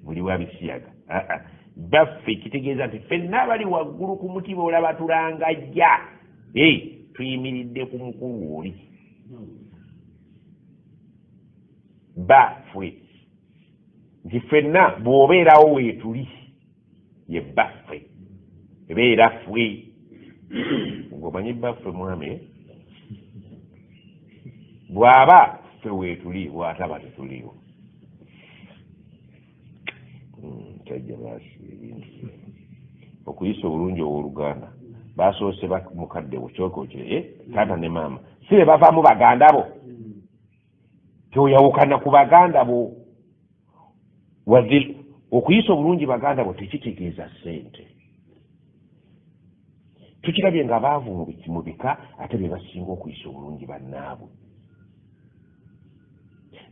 muli wa bisiyaga, aa, baffe kitegeeza nti ffenna abali waggulu ku muti boolaba tulangajja, tuyimiridde ku mukulu oli baffe, nti ffenna bw'obeerawo weetuli ye baffe, ebeera ffe. Ng'omanyi baffe mwami bw'aba ffe weetuli, bw'ataba tetuliiwo. Kyajja baasi ebintu okuyisa obulungi owooluganda basoose mukadde wo kyokokire taata ne maama si be bavaamu baganda bo, toyawukana ku baganda bo. Okuyisa obulungi baganda bo tekitegeeza ssente. Tukirabye nga abaavu mu bika ate be basinga okuyisa obulungi bannaabwe,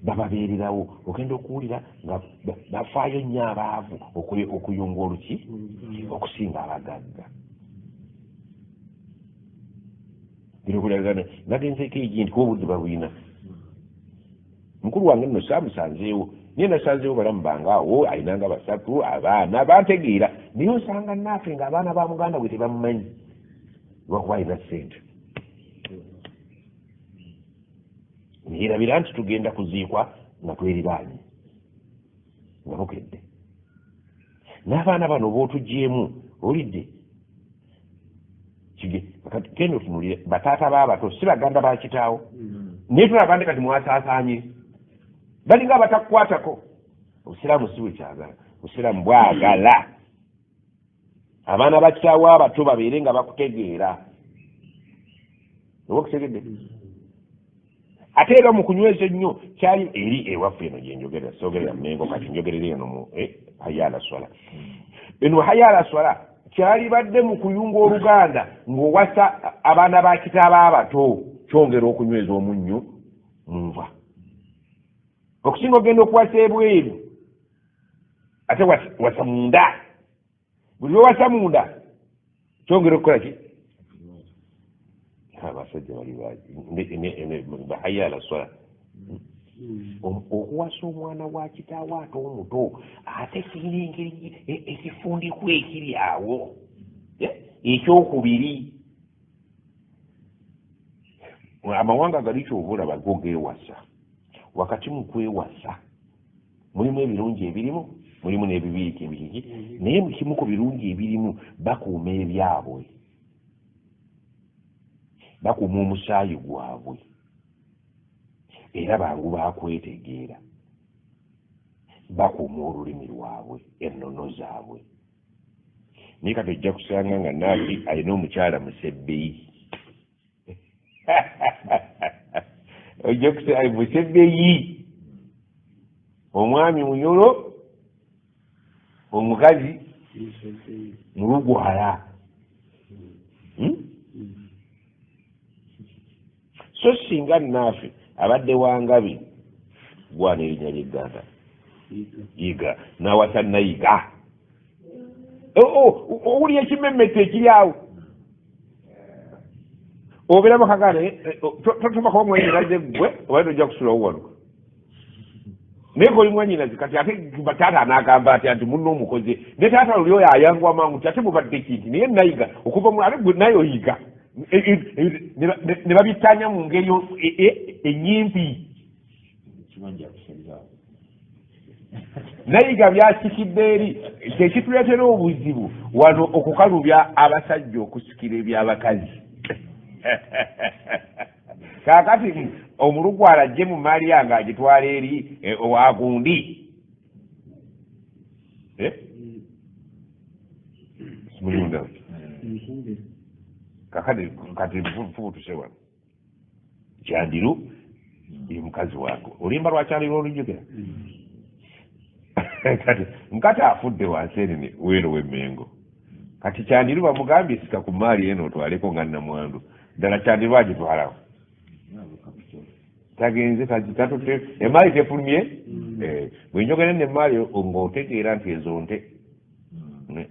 bababeererawo. Ogenda okuwulira nga bafaayo nnyo abaavu okuyunga oluki okusinga abagagga. Nagenzeeko egi nti kuba obudde babulina. Mukulu wange nno saamusanzeewo, naye nasanzeewo balamu bange awo, alinanga basatu abaana bantegeera, naye osanga naafe nga abaana ba muganda we tebamumanyi lwakuba alina ssente. Neyerabira nti tugenda kuziikwa nga tweriraanye nga bukedde n'abaana bano b'otugyemu olidde. Genda otunulire bataata b'abato, si baganda ba kitaawo, naye tulaba nti kati mwasaasaanye, balinga abatakukwatako. Obusiraamu si bwe kyagala. Obusiraamu bwagala abaana ba kitaawo abato babeere nga bakutegeera, oba okutegedde. Ate era mu kunyweza ennyo kyali eri ewaffe eno gyenjogerera, soogerera Mmengo, kati njogerera eno mu hayala swala. Eno hayala swala kyalibadde mu kuyunga oluganda ng'owasa abaana ba kitaaba abato, kyongera okunyweza omunnyo mu nva okusinga ogenda okuwasa ebweru. Ate wasa munda, buli lwewasa munda kyongera okukola ki? Abasajja bali bahayala swala. Okuwasa omwana wa kitaawo ate omuto ate kirina engeri ekifundikwa ekiri awo ekyokubiri. Amawanga gali kyova olaba go geewasa. Wakati mu kwewasa mulimu ebirungi ebirimu, mulimu n'ebibi ebirigi, naye kimu ku birungi ebirimu, bakuuma ebyabwe, bakuuma omusaayi gwabwe, era bangu bakwetegeera, bakuuma olulimi lwabwe, ennono zaabwe. Naye kati ojja kusanga nga naafi alina omukyala musebbeyi, ojja kusanga musebbeyi, omwami Munyolo, omukazi Mulugwala. So singa naafe abadde wangabi gwana erinnya ly'egganda Yiga nawasa Nayiga, owulira ekimemmette ekiri awo, obeera bakagana totomakuba mwanyinaze gwe oba tojja kusulawo wano, naye goli mwanyinaze. Kati ate taata anagamba atya nti munno omukoze? Ne taata luli oyo ayanguwa mangu nti ate mubadde kinti, naye Nayiga okuva ate gwe naye oyiga ne babittanya mu ngeri enyimpi. Nayiga byasikidde eri kyekituleetera obuzibu wano okukalubya abasajja okusikira ebyabakazi. Kaakati omulugwala ajje mu maali yange agitwala eri owagundi. Simuyunda kakati kati nfubutuse wano kyandiru. Ye mukazi wange oluyimba lwakyalirwa olujjukira kati Nkata afudde wansenene weero w'Emmengo. Kati Kyandiru bamugambye sika ku maali eno otwaleko nga nnamwandu. Ddala Kyandiru agitwalawo tagenze tatute emaali tefulumye. Bwe njogera nno emaali ng'otegeera nti ezo nte.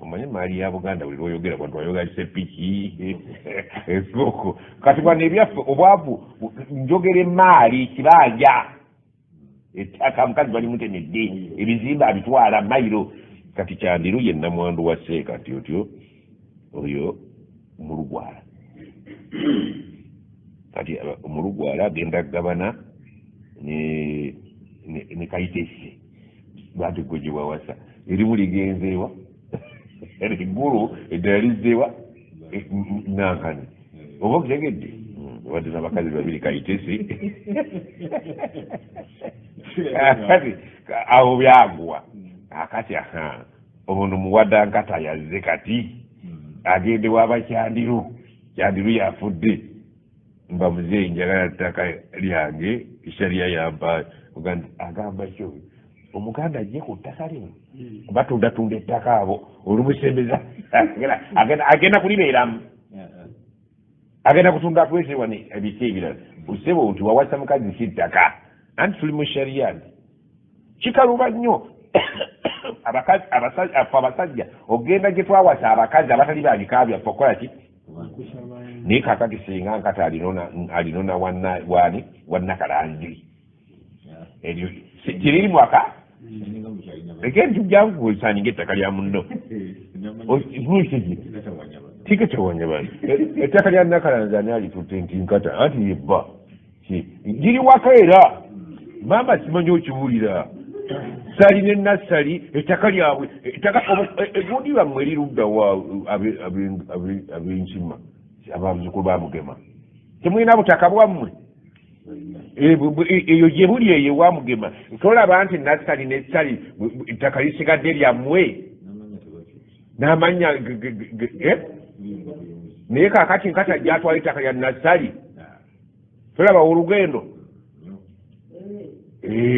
Omanyi emaali ya Buganda buli lw'oyogera bantu bayogera sepiki enkoko. Kati wano ebyaffe obwavu njogera emaali kibanja ettaka mukazi balimutemedde ebizimbe abitwala mayiro. Kati Kyandiru ye nnamwandu wa Seeka nti otyo oyo Mulugwala. Kati Mulugwala agenda kugabana ne Kayitesi bwati gwe gye wawasa erimu ligenzeewa eggulu eddala lizzeewa Nankani oba okitegedde obadde n'abakazi babiri Kayitesi kati awo byagwa. Akati aha ono muwada Nkata yazze kati agende waba Kyandiru. Kyandiru yafudde mba muzeeyi njagala ttaka lyange sharia yampa. Agamba kyo Omuganda ajje ku ttaka lino batundatunda ettaka abo olumusembeza agenda kulibeeramu agenda kutunda atwese wano ebiki ebirala osebo nti wawasa mukazi si ttaka anti tuli mu sharia nti kikaluba nnyo affe abasajja ogenda gye twawasa abakazi abatali ba bika byaffe okukola ki naye kaakati singa Nkata alinona wani Wannakalanzi eryo kiriri mwaka egenti jangu osaninga ettaka lya munno tikatawanya bantu ettaka lya Nakalanzi ani alitutte nti Nkata anti yebba giri waka era maama simanyi okiwulira Sali ne Nassali ettaka lyabwe ettaka egundi lwammwe eriruddawa ab'enkima abazzukulu ba Mugema temulina butaka bwammwe eyo gye buli eyo ewa Mugema tolaba nti Nassali ne Sali ettaka lisigadde lyammwe n'amannya naye kaakati Nkata ajja atwala ettaka lya Nassali tolaba olugendo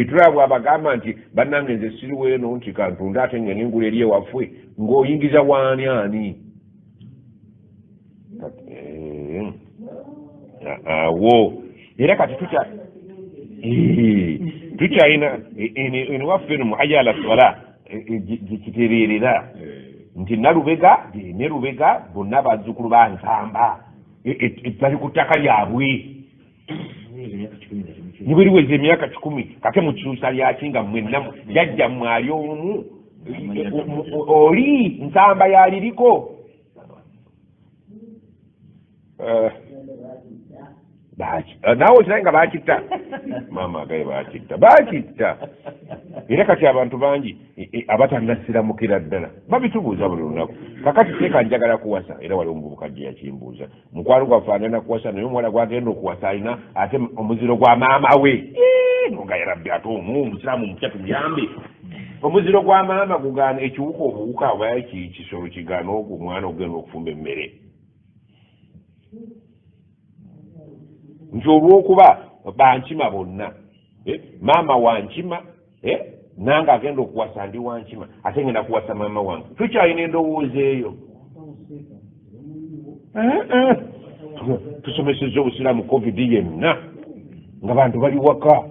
tulaba bw'abagamba nti bannange nze siriwo eno nti kantunde ate ngende ngula eri ewaffe ng'oyingiza waani ani awo era kati tukyalina eno waffe eno muhayya ala swala gikitereerera nti Nalubega ne Lubega bonna bazzukulu ba Nsamba bali ku ttaka lyabwe ne bwe liweza emyaka 100 kate mukyusa lyaki nga mwenna jjajjammwe ali omu oli Nsamba yaliriko naawe okirabe nga bakitta maama agaye bakitta bakitta era kati abantu bangi abatannasiramukira ddala babitubuuza buli lunaku kakati seeka njagala kuwasa era waliwo omuvubuka gye yakimbuuza mukwano gwaffe agenda kuwasa naye omuwala gwagenda okuwasa alina ate omuziro gwa maama we noga yarabbi ate omu omusiraamu omupya tumuyambe omuziro gwa maama gugaana ekiwuka obuwuka oba kisolo kigaana ogwo omwana ogenda okufumba emmere nti olw'okuba bankima bonna maama wankima nange agenda okuwasa ndi wankima ate ngenda kuwasa maama wange tukyalina endowooza eyo tusomesezza obusiraamu covid yenna nga bantu bali waka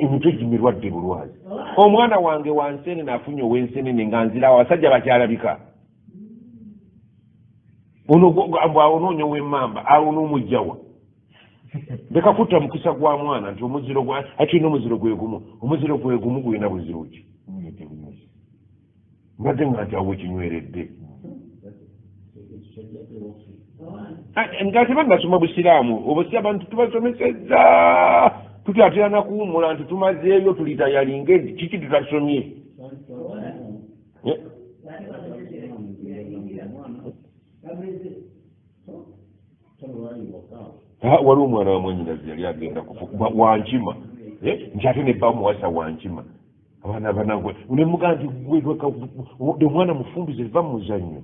emitwe gimirwadde bulwazi omwana wange wansenene afunye ow'ensenene nga nzirawo abasajja bakyalabika ono awo w'emmamba awo n'omujjawa leka kutta mukisa gwa mwana nti omuziro gwa ate omuziro gwe gumu omuziro gwe gumu gulina buzibu ki mbadde nga nti awo kinyweredde nga tebannasoma busiraamu obusiraamu abantu tubasomesezza tutyatera nakuwummula nti tumazeeyo tulitayalinge kiki tutasomye waliwo omwana wa mwannyinazi yali agenda wankima nti ate ne bamuwasa wankima abaana banagwe nemugaa nti gwe omwana mufumbize va mu muzannyo.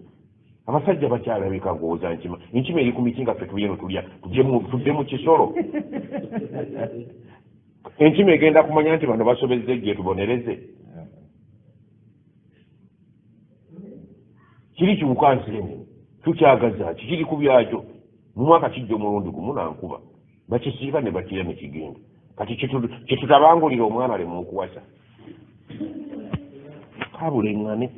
Abasajja bakyalabika ng'owoza nkima. Enkima eri ku miti nga ffe tuli eno tulya, tudde mu kisolo. Enkima egenda kumanya nti bano basobezza ejje tubonereze. Kiri kiwuka nseenene, tukyagaza ki? Kiri ku byakyo. Mu mwaka kijja omulundi gumu na nkuba. Bakisiika ne bakirya ne kigenda. Kati kyetutabangulira omwana aleme okuwasa. Kabuleŋŋane.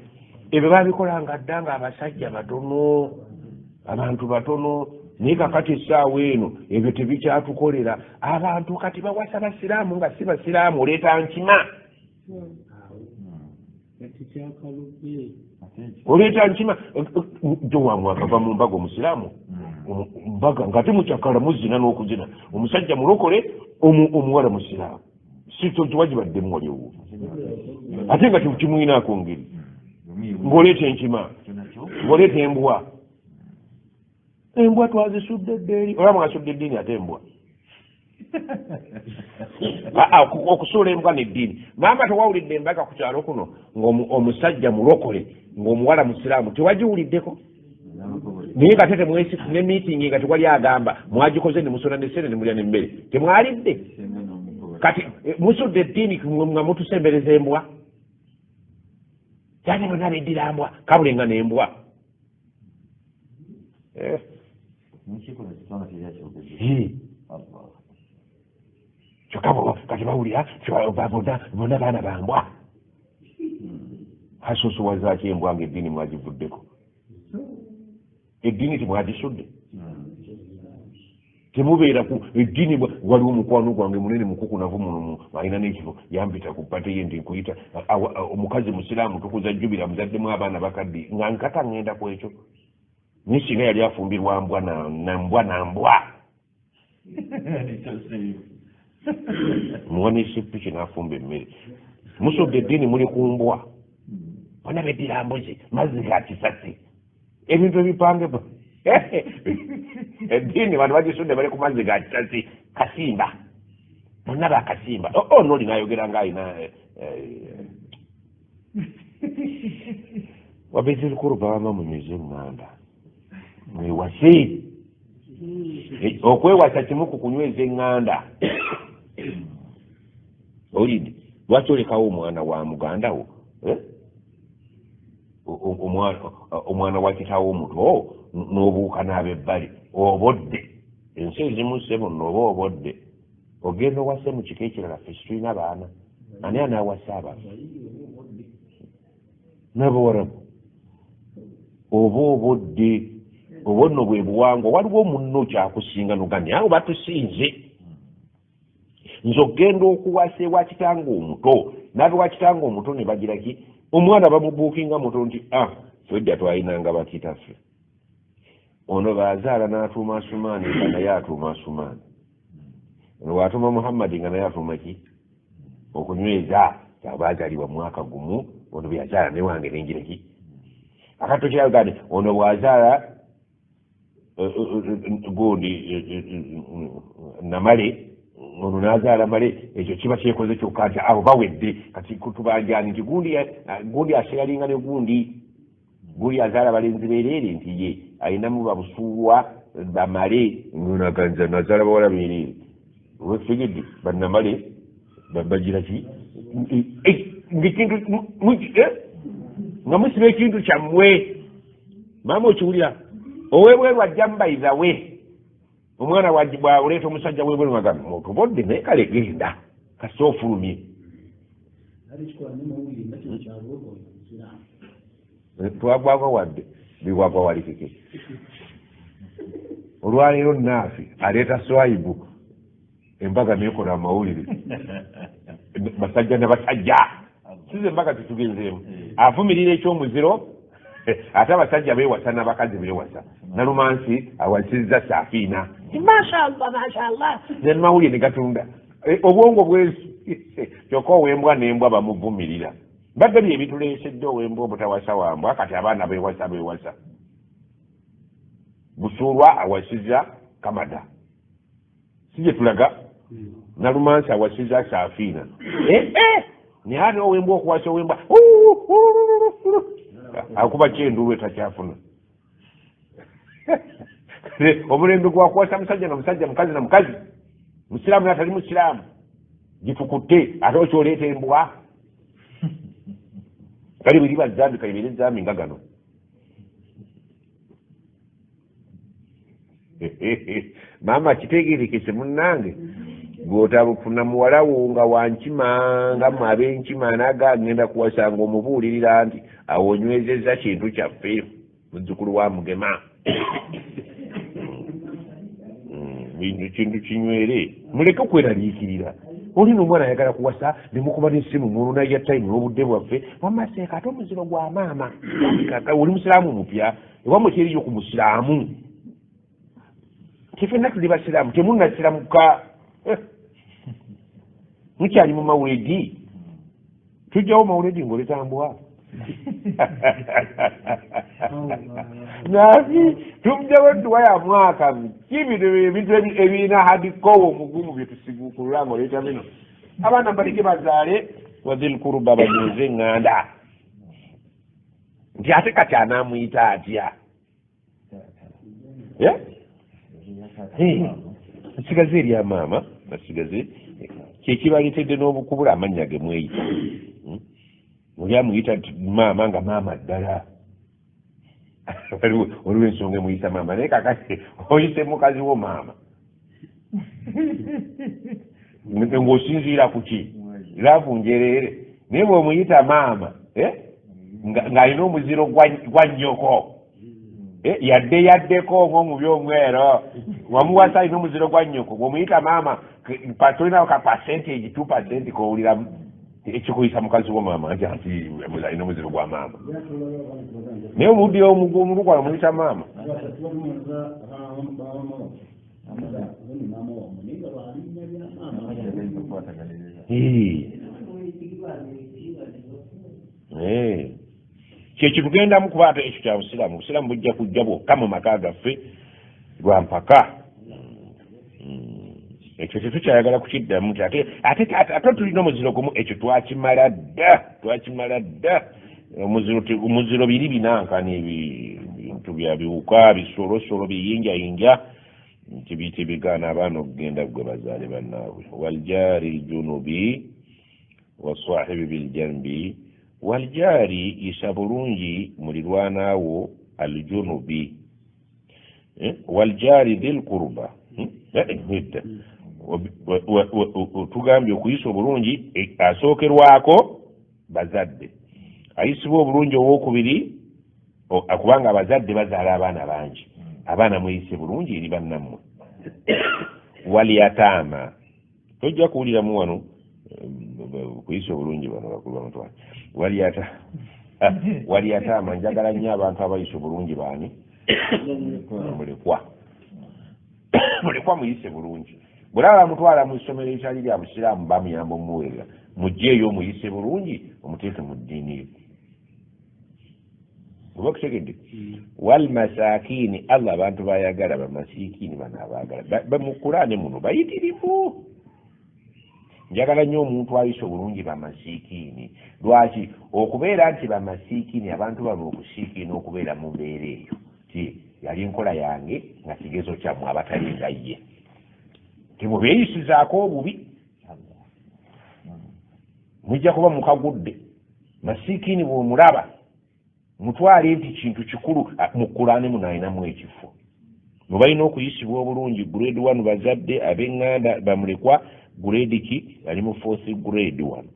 Ebyo babikolanga dda nga abasajja batono, abantu batono. Naye kakati essaawa eno ebyo tebikyatukolera. Abantu kati bawasa basiraamu nga si basiraamu, oleeta nkima. Oleeta nkima. Jjo wa mwaka va mu mbaga omusiraamu. Mbaga nga temukyakala muzina n'okuzina. Omusajja mulokole, omuwala musiraamu. Si tewagibaddemu wali owuwo. Ate nga kimuyinaako ngeri. Ng'oleeta enkima, ng'oleeta embwa. Embwa twazisudde dda eri. Olaba mwasudde eddiini ate embwa. Okusuula embwa n'eddiini. Maama tewawulidde embaga ku kyalo kuno ng'omusajja mulokole ng'omuwala musiraamu, tewagiwuliddeko? Naye nga ate temwesi ne meeting nga tewali agamba mwagikoze ne musona ne ssente ne mulya n'emmere, temwalidde. Kati musudde eddiini nga mutusembereza embwa. Kyate bonna beddira mbwa, kabule nga n'embwa. Kyokka bo kati bawulira bonna baana ba mbwa. Asosowazaaki embwa ng'eddiini mwagivuddeko? Eddiini temwagisudde? Temubeera ku eddiini. Waliwo omukwano gwange munene mukukunavu muno, alina n'ekifo, yampita ku pate ye nti nkuyita omukazi musiraamu, tukuza jjubira, muzaddemu abaana bakadde, nga nkata ŋŋenda ku ekyo. Naye singa yali afumbirwa mbwa na mbwa na mbwa. Muwanise piki n'afumba emmere. Musudde eddiini muli ku mbwa. Bonna beddira mbuzi, mazzi ga kisasi. Ebintu ebipange eddiini bantu bagisudde bali ku mazzi ga kisasi. Kasimba. Bonna bakasimba. Oh, n'oli n'ayogera ng'alina wabizil kuruba bama munyweze eŋŋanda. Mwewase. Okwewasa kimu ku kunyweza eŋŋanda. Owulidde? Lwaki olekawo omwana wa muganda wo? Omwana wa kitaawo omuto n'obuuka n'abebbali. Obodde. Ensi ezimu ssebo nno oba obodde. Ogenda owase mu kika ekirala, ffe situlina baana. Ani anaawasa abaffe? N'abawarabu. Oba obodde. Oba nno bwe buwangwa. Waliwo munno kyakusinga n'ogamba awo batusinze. Nze okugenda okuwasa ewa kitange omuto, n'abewa kitange omuto ne bagira ki? Omwana bamubuukinga muto nti ffe edda twalinanga bakitaffe. Ono baazaala n'atuuma Asumaani nga naye atuuma Asumaani. Ono bw'atuuma Muhammadi nga naye atuuma ki? Okunyweza baazaalibwa mwaka gumu, ono bwe yazaala ne wange ne ngira ki? Akatto kiraga nti ono bw'azaala gundi namale, ono n'azaala male, ekyo kiba kyekoze kyokka nti abo bawedde. Kati tubanjani nti gundi aseyalinga ne gundi, gundi azaala balenzi beereere nti ye alinamu babusuulwa bamale, naganza nazaala bawala beereere. Wetegedde bannamale bagira ki? Ng'ekintu nga musiba ekintu kyammwe. Maama okiwulira? Ow'ebweru ajja mubayiza we. Omwana bw'oleeta omusajja w'ebweru ng'agamba otubodde, naye kale genda kasita ofulumye. Twagwagwa wadde bigwagwa walikeke. Olwaleero Naafi aleeta swayibu embaga nekola amawulire basajja na basajja. Size embaga tetugenzeemu. Avumirira ekyomuziro ate abasajja beewasa n'abakazi beewasa. Nalumansi awasizza Saafiina. Mashallah, mashallah. Ne mawulire ne gatunda. Obwongo bwensi. Kyokka ow'embwa n'embwa bamuvumirira. Mbadde bye bituleesedde ow'embwa obutawasa wa mbwa, kati abaana beewasa beewasa. Busuulwa awasizza Kamada. Si gye tulaga? Nalumansi awasizza Saafiina. Naye ate ow'embwa okuwasa ow'embwa. Akuba ki enduulu etakyafuna? Omulembe gwakuwasa musajja na musajja, mukazi na mukazi, musiraamu natali musiraamu, gitukutte ate okyoleeta embwa. Kale bweriba zambi, kalibeere zambi nga gano. Maama kitegerekese munnange, gwotabufuna muwala wo nga wankima nga mwe ab'enkima naga agenda kuwasa nga omubuulirira nti awo onywezezza kintu kyaffe, muzzukulu wa Mugema. Kintu kinywere, muleke okweraliikirira. Oli nomwana ayagala kuwasa nemukuba nesimu muluna ya time n'obudde bwaffe. Wamaseeka ate omuziro gwa maama. Oli musiraamu mupya, ewamwe teriyo ku musiraamu. Tefenna tuli basiraamu, temunnasiramuka, mukyali mu mawuledi. Tujjawo mawuledi ng'oletambwa nabi, tujjawo edduwa ya mwaka ki? Bino ebintu ebirina hadikowo omugumu byetusiguukulula ng'oleeta bino. Abaana baleke bazaale wadhilkuruba, banyweze eŋŋanda. Nti ate kati anaamuyita atya? Asigaze erya maama, asigaze kyekibaleetedde n'obukubula amannya ge mweyita. Oli amuyita nti maama nga maama ddala, waliwo ensonga emuyisa maama, naye kakati oyise mukazi wo maama ng'osinziira ku ki? Love njereere. Naye bw'omuyita maama ng'alina omuziro gwa nnyoko, yadde yaddeko ng'omubi omwero wamuwasa, alina omuziro gwa nnyoko, bw'omuyita maama tolinawo ka percentage, 2% kowuliramu ekikuyisa mukazi wo maama nti anti alina omuziro gwa maama, naye omuddi omulukwala omuyita maama. Kyekitugendamu kuba ate ekyo kya busiraamu. Obusiraamu bujja kujja bwokka mu maka gaffe lwampaka. Ekyo tetukyayagala kukiddamu nti ate ate ate tulina omuziro gumu. Ekyo twakimala dda, twakimala dda. Omuziro biri binankani, ebintu bya biwuka, bisolosolo, biyinjayinja nti bigaana abaana okugenda gwe bazaale bannaabwe. Waljaari ljunubi wasahibi biljanbi. Waljaari, yisa bulungi mulirwanaawo aljunubi. Waljaari dhil kurba. Nedda, tugambye okuyisa obulungi asookerwako bazadde, ayisibwa obulungi owokubiri, kubanga abazadde bazaala abaana bangi. Abaana mweyise bulungi eri bannammwe. Walyataama, tojja kuwuliramu wano kuyisa obulungi bano bakulu bamutwale. Walyataama, njagala nnyo abantu abayisa obulungi baani? Mulekwa. Mulekwa muyise bulungi. Bwolaba bamutwala mu ssomero eritali lya busiraamu, bamuyamba omuweerera, mugjeeyo omuyise bulungi, omuteeke mu ddiini yo oba okutegedde. Walmasakini, Allah abantu bayagala bamasiikini bano abaagala mu Kulaane muno bayitirivu. Njagala nnyo omuntu ayisa obulungi bamasiikiini. Lwaki? Okubeera nti bamasiikiini, abantu bano okusiikiina, okubeera mu mbeera eyo ti yali nkola yange nga kigezo kyammwe abatali nga ye, temubeeyisizaako obubi, mujja kuba mukagudde. Masiikiini bw'omulaba mutwale nti kintu kikulu mu Kulaane muno alinamu ekifo mwe balina okuyisibwa obulungi. Grade one bazadde, ab'eŋŋanda, bamulekwa. Grade ki? Ali mu fourth grade wano.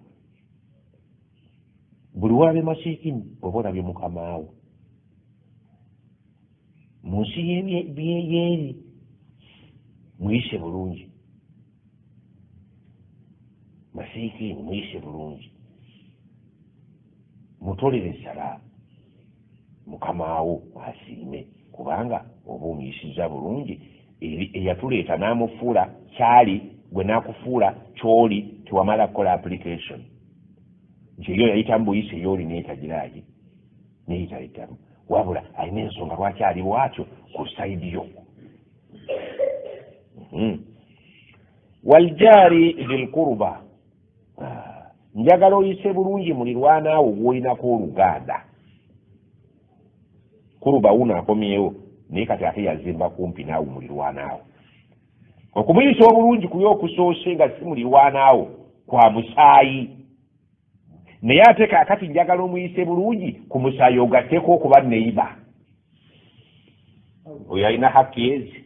Buli walabe masiikini oba olabye mukamaawo mu nsi yeeri, muyise bulungi masiikini, muyise bulungi, mutolere salaamu, mukamaawo asiime, kubanga oba omuyisiza bulungi eri eyatuleeta n'amufuula kyali gwe n'akufuula kyoli. Tewamala kukola application nti eyo yayitamu buyisi, eyooli neetagiraki neyitayitamu, wabula alina ensonga lwaki ali bwatyo ku side yo. Waljaari dhilkuruba, njagala oyise bulungi mulirwanaawo gwolinako oluganda. Kuruba wuno akomyewo. Naye kati ate yazimba kumpi naawe mulirwanaawo. Okumuyisa obulungi kuye okusoose nga si mulirwanaawo kwa musaayi, naye ate kaakati njagala omuyise bulungi ku musaayi ogatteko okuba neiba. Oyo alina haki ezi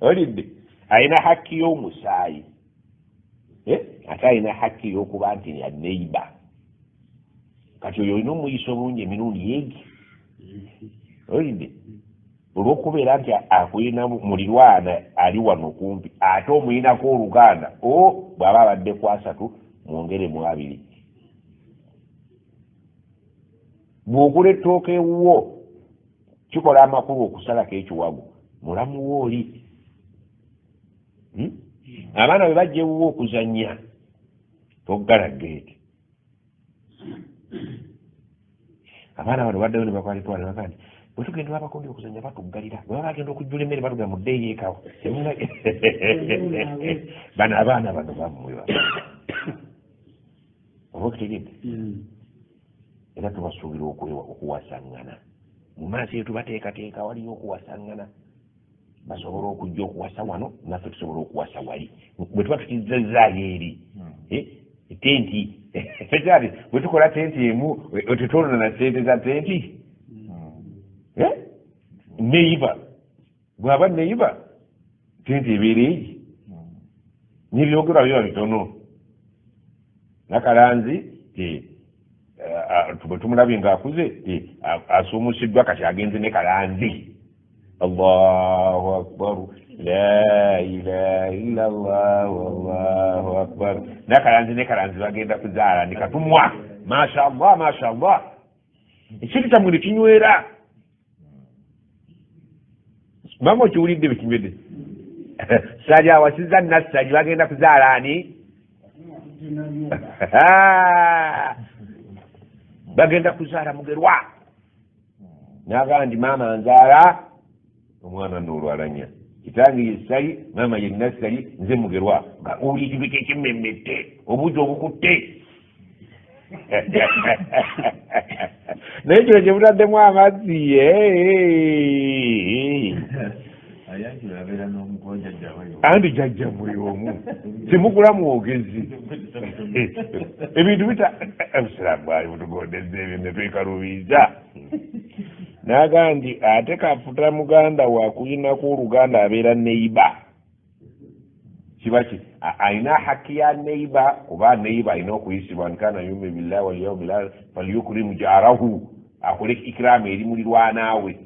olidde, alina haki y'omusaayi, ate alina haki y'okuba nti ya neiba. Kati oyo olina omuyisa obulungi emirundi egi olidde, olw'okubeera nti akulina mulirwana ali wano kumpi, ate omuyinako oluganda. O bw'aba abadde ku 30, mwongere mu 2. Bw'ogula ettooka ewuwo, kikola amakulu okusalako ekiwago mulamu wo oli. Abaana bwe bajja ewuwo okuzannya, toggala geeti. Abaana bano baddayo ne bakwalitwala ne bagamba nti bwe tugenda abakundi okuzannya batuggalira, bwe baba bagenda okujjula emmere batugamba muddeeyo ekawo. Bano abaana bano bammwe oba okitegedde? Era tubasuubira okuwasaŋŋana mu maaso eyo, tubateekateeka waliyo okuwasaŋŋana, basobola okujja okuwasa wano, naffe tusobola okuwasa wali. Bwe tuba tukizzazaayo eri tenti tekyali, bwe tukola tenti emu tetwonona na sente za tenti. Neiba bw'aba neiba, tenti ebeera egi n'ebyogerwa biba bitono. Nakalanzi bwe tumulabye ng'akuze, asuumusiddwa, kati agenze ne Kalanzi. Allahu akbar, la ilaha illa Allah, allahu akbar. Nakalanzi ne Kalanzi bagenda kuzaala ni Katumwa. Masha Allah, masha Allah, ekintu kyammwe ne kinywera. Mama okiwulidde bikinywedde? Sali awasiza Nassali, bagenda kuzaala ani? Bagenda kuzaala Mugerwa. N'agamba nti maama nzaala omwana noolwalanya, kitange ye Ssali, maama ye Nassali, nze Mugerwa. Nga oli ekintu kyekimmemmette obuugi obukutte, naye kino kye mutaddemu amazzi. Anti jajja mwe omu temugula mwogezi ebintu bita. Obusiraamu bwali butugondeza ebyo ne twekalubiza. N'agamba nti ate kafuta muganda wakuyinako oluganda abeera neiba, kiba ki alina haki ya neiba, kuba neiba alina okuyisibwa nti kana yumin billahi walyaumi lakhir falyukrim jarahu, akole ikiramu eri mulirwanaawe.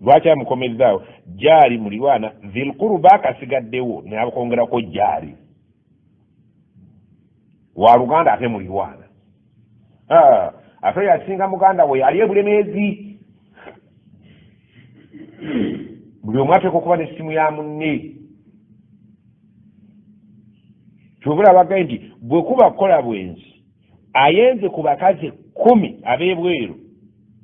Lwaki amukomezzaawo jaali mulirwana dhilquruba akasigaddewo nakongerako jaali wa luganda ate mulirwana, ate yasinga muganda we ali ebulemeezi. Buli omu ateeka okuba n'essimu ya munne. Kyobula bagaye nti bwe kuba kukola bwenzi, ayenze ku bakazi 10 ab'ebweru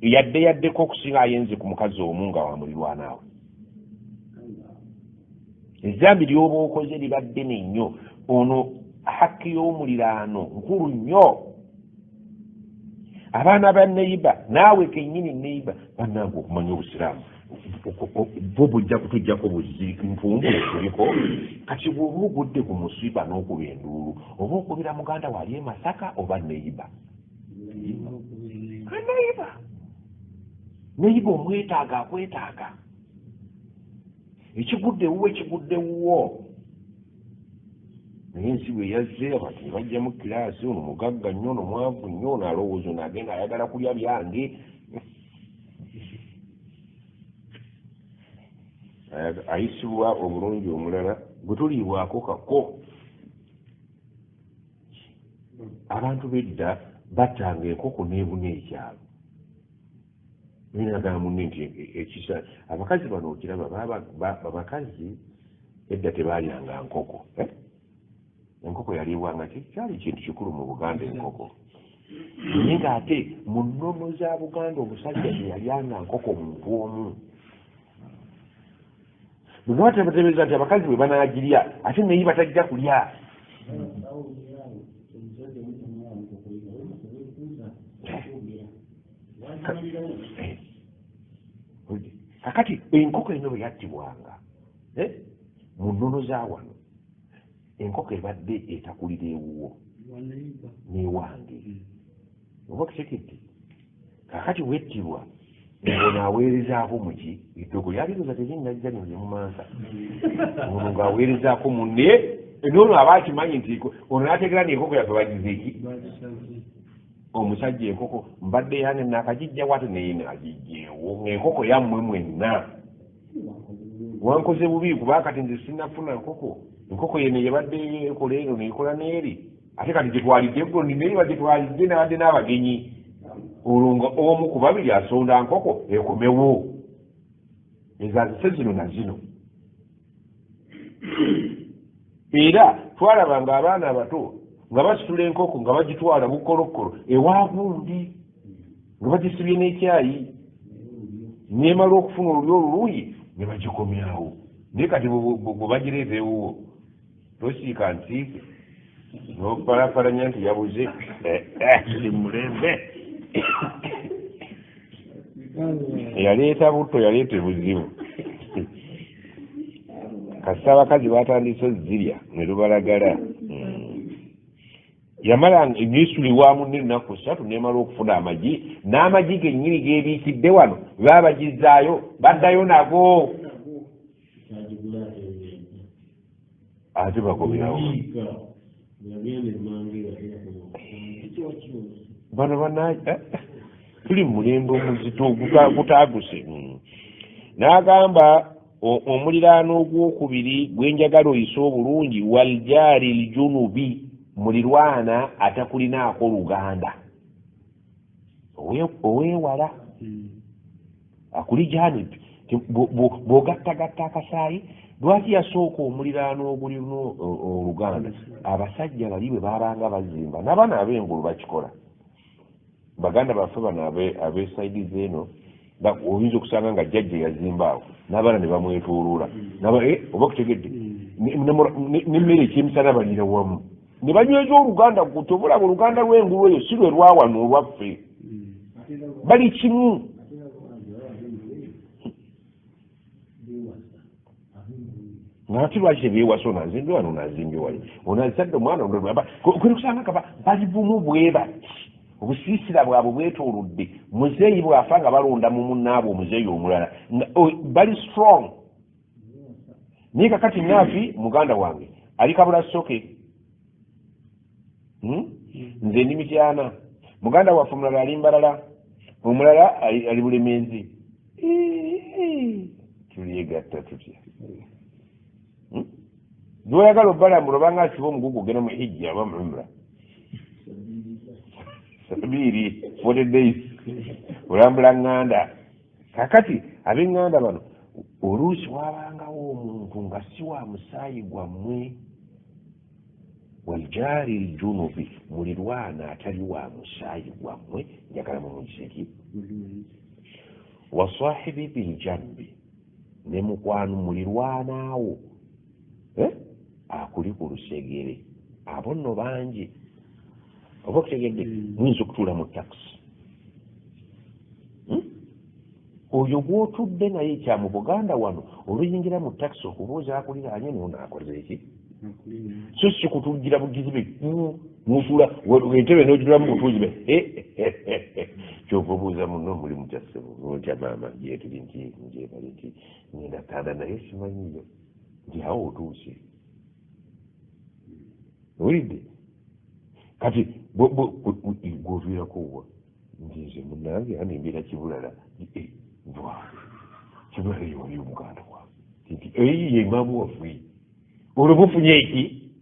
yadde yaddeko okusinga ayenze ku mukazi omu nga wamulirwanaawe. Ezambi ly'oba okoze liba ddene nnyo. Ono hakki y'omuliraano nkulu nnyo. Abaana ba neiba, naawe kennyini neiba. Bannange, okumanya obusiraamu bwo bujja kutujjako mpumbu tuliko. Kati bw'oba ogudde ku musiba n'okuba enduulu, oba okubira muganda waali e Masaka oba neiba, neiba, neiba omwetaaga, akwetaaga. Ekigudde ewuwo, ekigudde wuwo. Naye ensi bwe yazze, abantu ne bajjamu kiraasi: ono mugagga nnyo, ono mwavu nnyo, ono alowooza ono agenda ayagala kulya byange. Ayisibwa obulungi omulala gwe tuliibwako kako. Abantu b'edda battanga enkoko n'ebuna ekyalo. Naye munne nti ekisa abakazi bano okiraba, abakazi edda tebalyanga nkoko, eh? Enkoko yaliibwanga ki? Kyali kintu kikulu mu Buganda enkoko, naye ng'ate mu nnono za Buganda omusajja teyalyanga nkoko muntu omu. Bwe bateebereza nti abakazi bwe banaagirya ate naye batajja kulya. Kakati enkoko eno bwe yattibwanga mu nnono za wano, enkoko ebadde etakulira ewuwo n'ewange, oba kitegedde. Kakati bwettibwa ono aweerezaako muki eddogo lyaliroza terinnajja lino lyemumansa, ono ng'aweerezaako munne noono aba akimanyi nti ono n'ategeera n'enkoko yaffe bagize ki. Omusajja enkoko mbadde yange naakagijjawo ate naye naagijjeewo ng'enkoko yammwe mwenna. Wankoze bubi kuba kati nze sinnafuna nkoko, enkoko yeno yebadde ekola eno neekola n'eri, ate kati gye twalidde eggulo naye bagitwalidde nabadde n'abagenyi. Olwo nga omu ku babiri asonda nkoko ekomewo ezazise zino na zino. Era twalaba nga abaana abato nga basitula enkoko nga bagitwala bukolokolo ewa gundi nga bagisibye n'ekyayi, nemala okufuna olulyo olulungi ne bagikomyawo. Naye kati bwe bagireeta ewuwo tosiika nsiike n'opalapalanya nti yabuze tuli mulembe. Yaleeta butto, yaleeta ebuzibu. Kasita abakazi batandise ozirya ne lubalagala. Yamala nesula munne ennaku 3 nemala okufuna amagi, n'amagi gennyini geebiikidde wano baba bagizaayo baddayo nago ate bagoberawo bano bana. Tuli mu mulembe omuzito gutaaguse. N'agamba omuliraano ogwokubiri gwenjagala oyise obulungi, waljaari ljunubi, mulirwana atakulinaako luganda oweewala akuli janibi bw'ogattagatta akasaayi. Lwaki yasooka omuliraano ogulina oluganda? Abasajja bali bwe babanga bazimba n'abaana ab'engulu bakikola, baganda baffe bano ab'esayidi zeeno, oyinza okusanga nga jjajja yazimba awo n'abaana ne bamwetooloola, oba kutegedde n'emmere ekyemisana baliira wamu ne banyweza oluganda. Tobulaba oluganda lw'engulu eyo si lwe lwawano olwaffe, bali kimu. Ngate lwaki tebeewasa? Ono azimbye wano, ono azimbye wali, ono azadde omwana, kweri kusanga nga bali bumu bwe bati, obusiisira bwabwe bwetoolodde. Muzeeyi bw'afa nga balonda mu munnaabwe omuzeeyi omulala, bali strong. Naye kakati naafi muganda wange ali kabula soke, Nze ndi Mityana, muganda waffe omulala ali Mbalala, omulala ali Bulemeezi. Tulyegatta tutya? Lwoyagala obalambula obanga asiba omugugu ogenda mu hijja oba mu umra sabiiri 40 days olambula ŋŋanda. Kakati ab'eŋŋanda bano oluusi wabangawo omuntu nga si wa musaayi gwammwe. Waljaari ljunubi, mulirwana atali wa musaayi gwammwe, njagala mumugizeki. Wasahibi biljambi, ne mukwano mulirwanaawo akuli ku lusegere. Abo nno bangi, oba okutegedde. Muyinza okutuula mu takisi, Oyo gw'otudde naye kya mu Buganda wano, oluyingira mu takisi okubuuza akuliraanye noono akoze eki, so si kutugira bugizi be nutuula entebe n'ogitulamu butuuzi be. Kyova obuuza muno, muli mutya ssebo, ntya maama, gyetuli nti ngyebali nti ngenda tanda naye simanyiyo nti awo otuuse. Owulidde? Kati gwoviirako wa? Nti nze munange ani mbeera Kibulala. Nvaawo Kibulala eyo waliyo muganda wange nti eyi ye imaamu waffe. Olwo mufunye eki?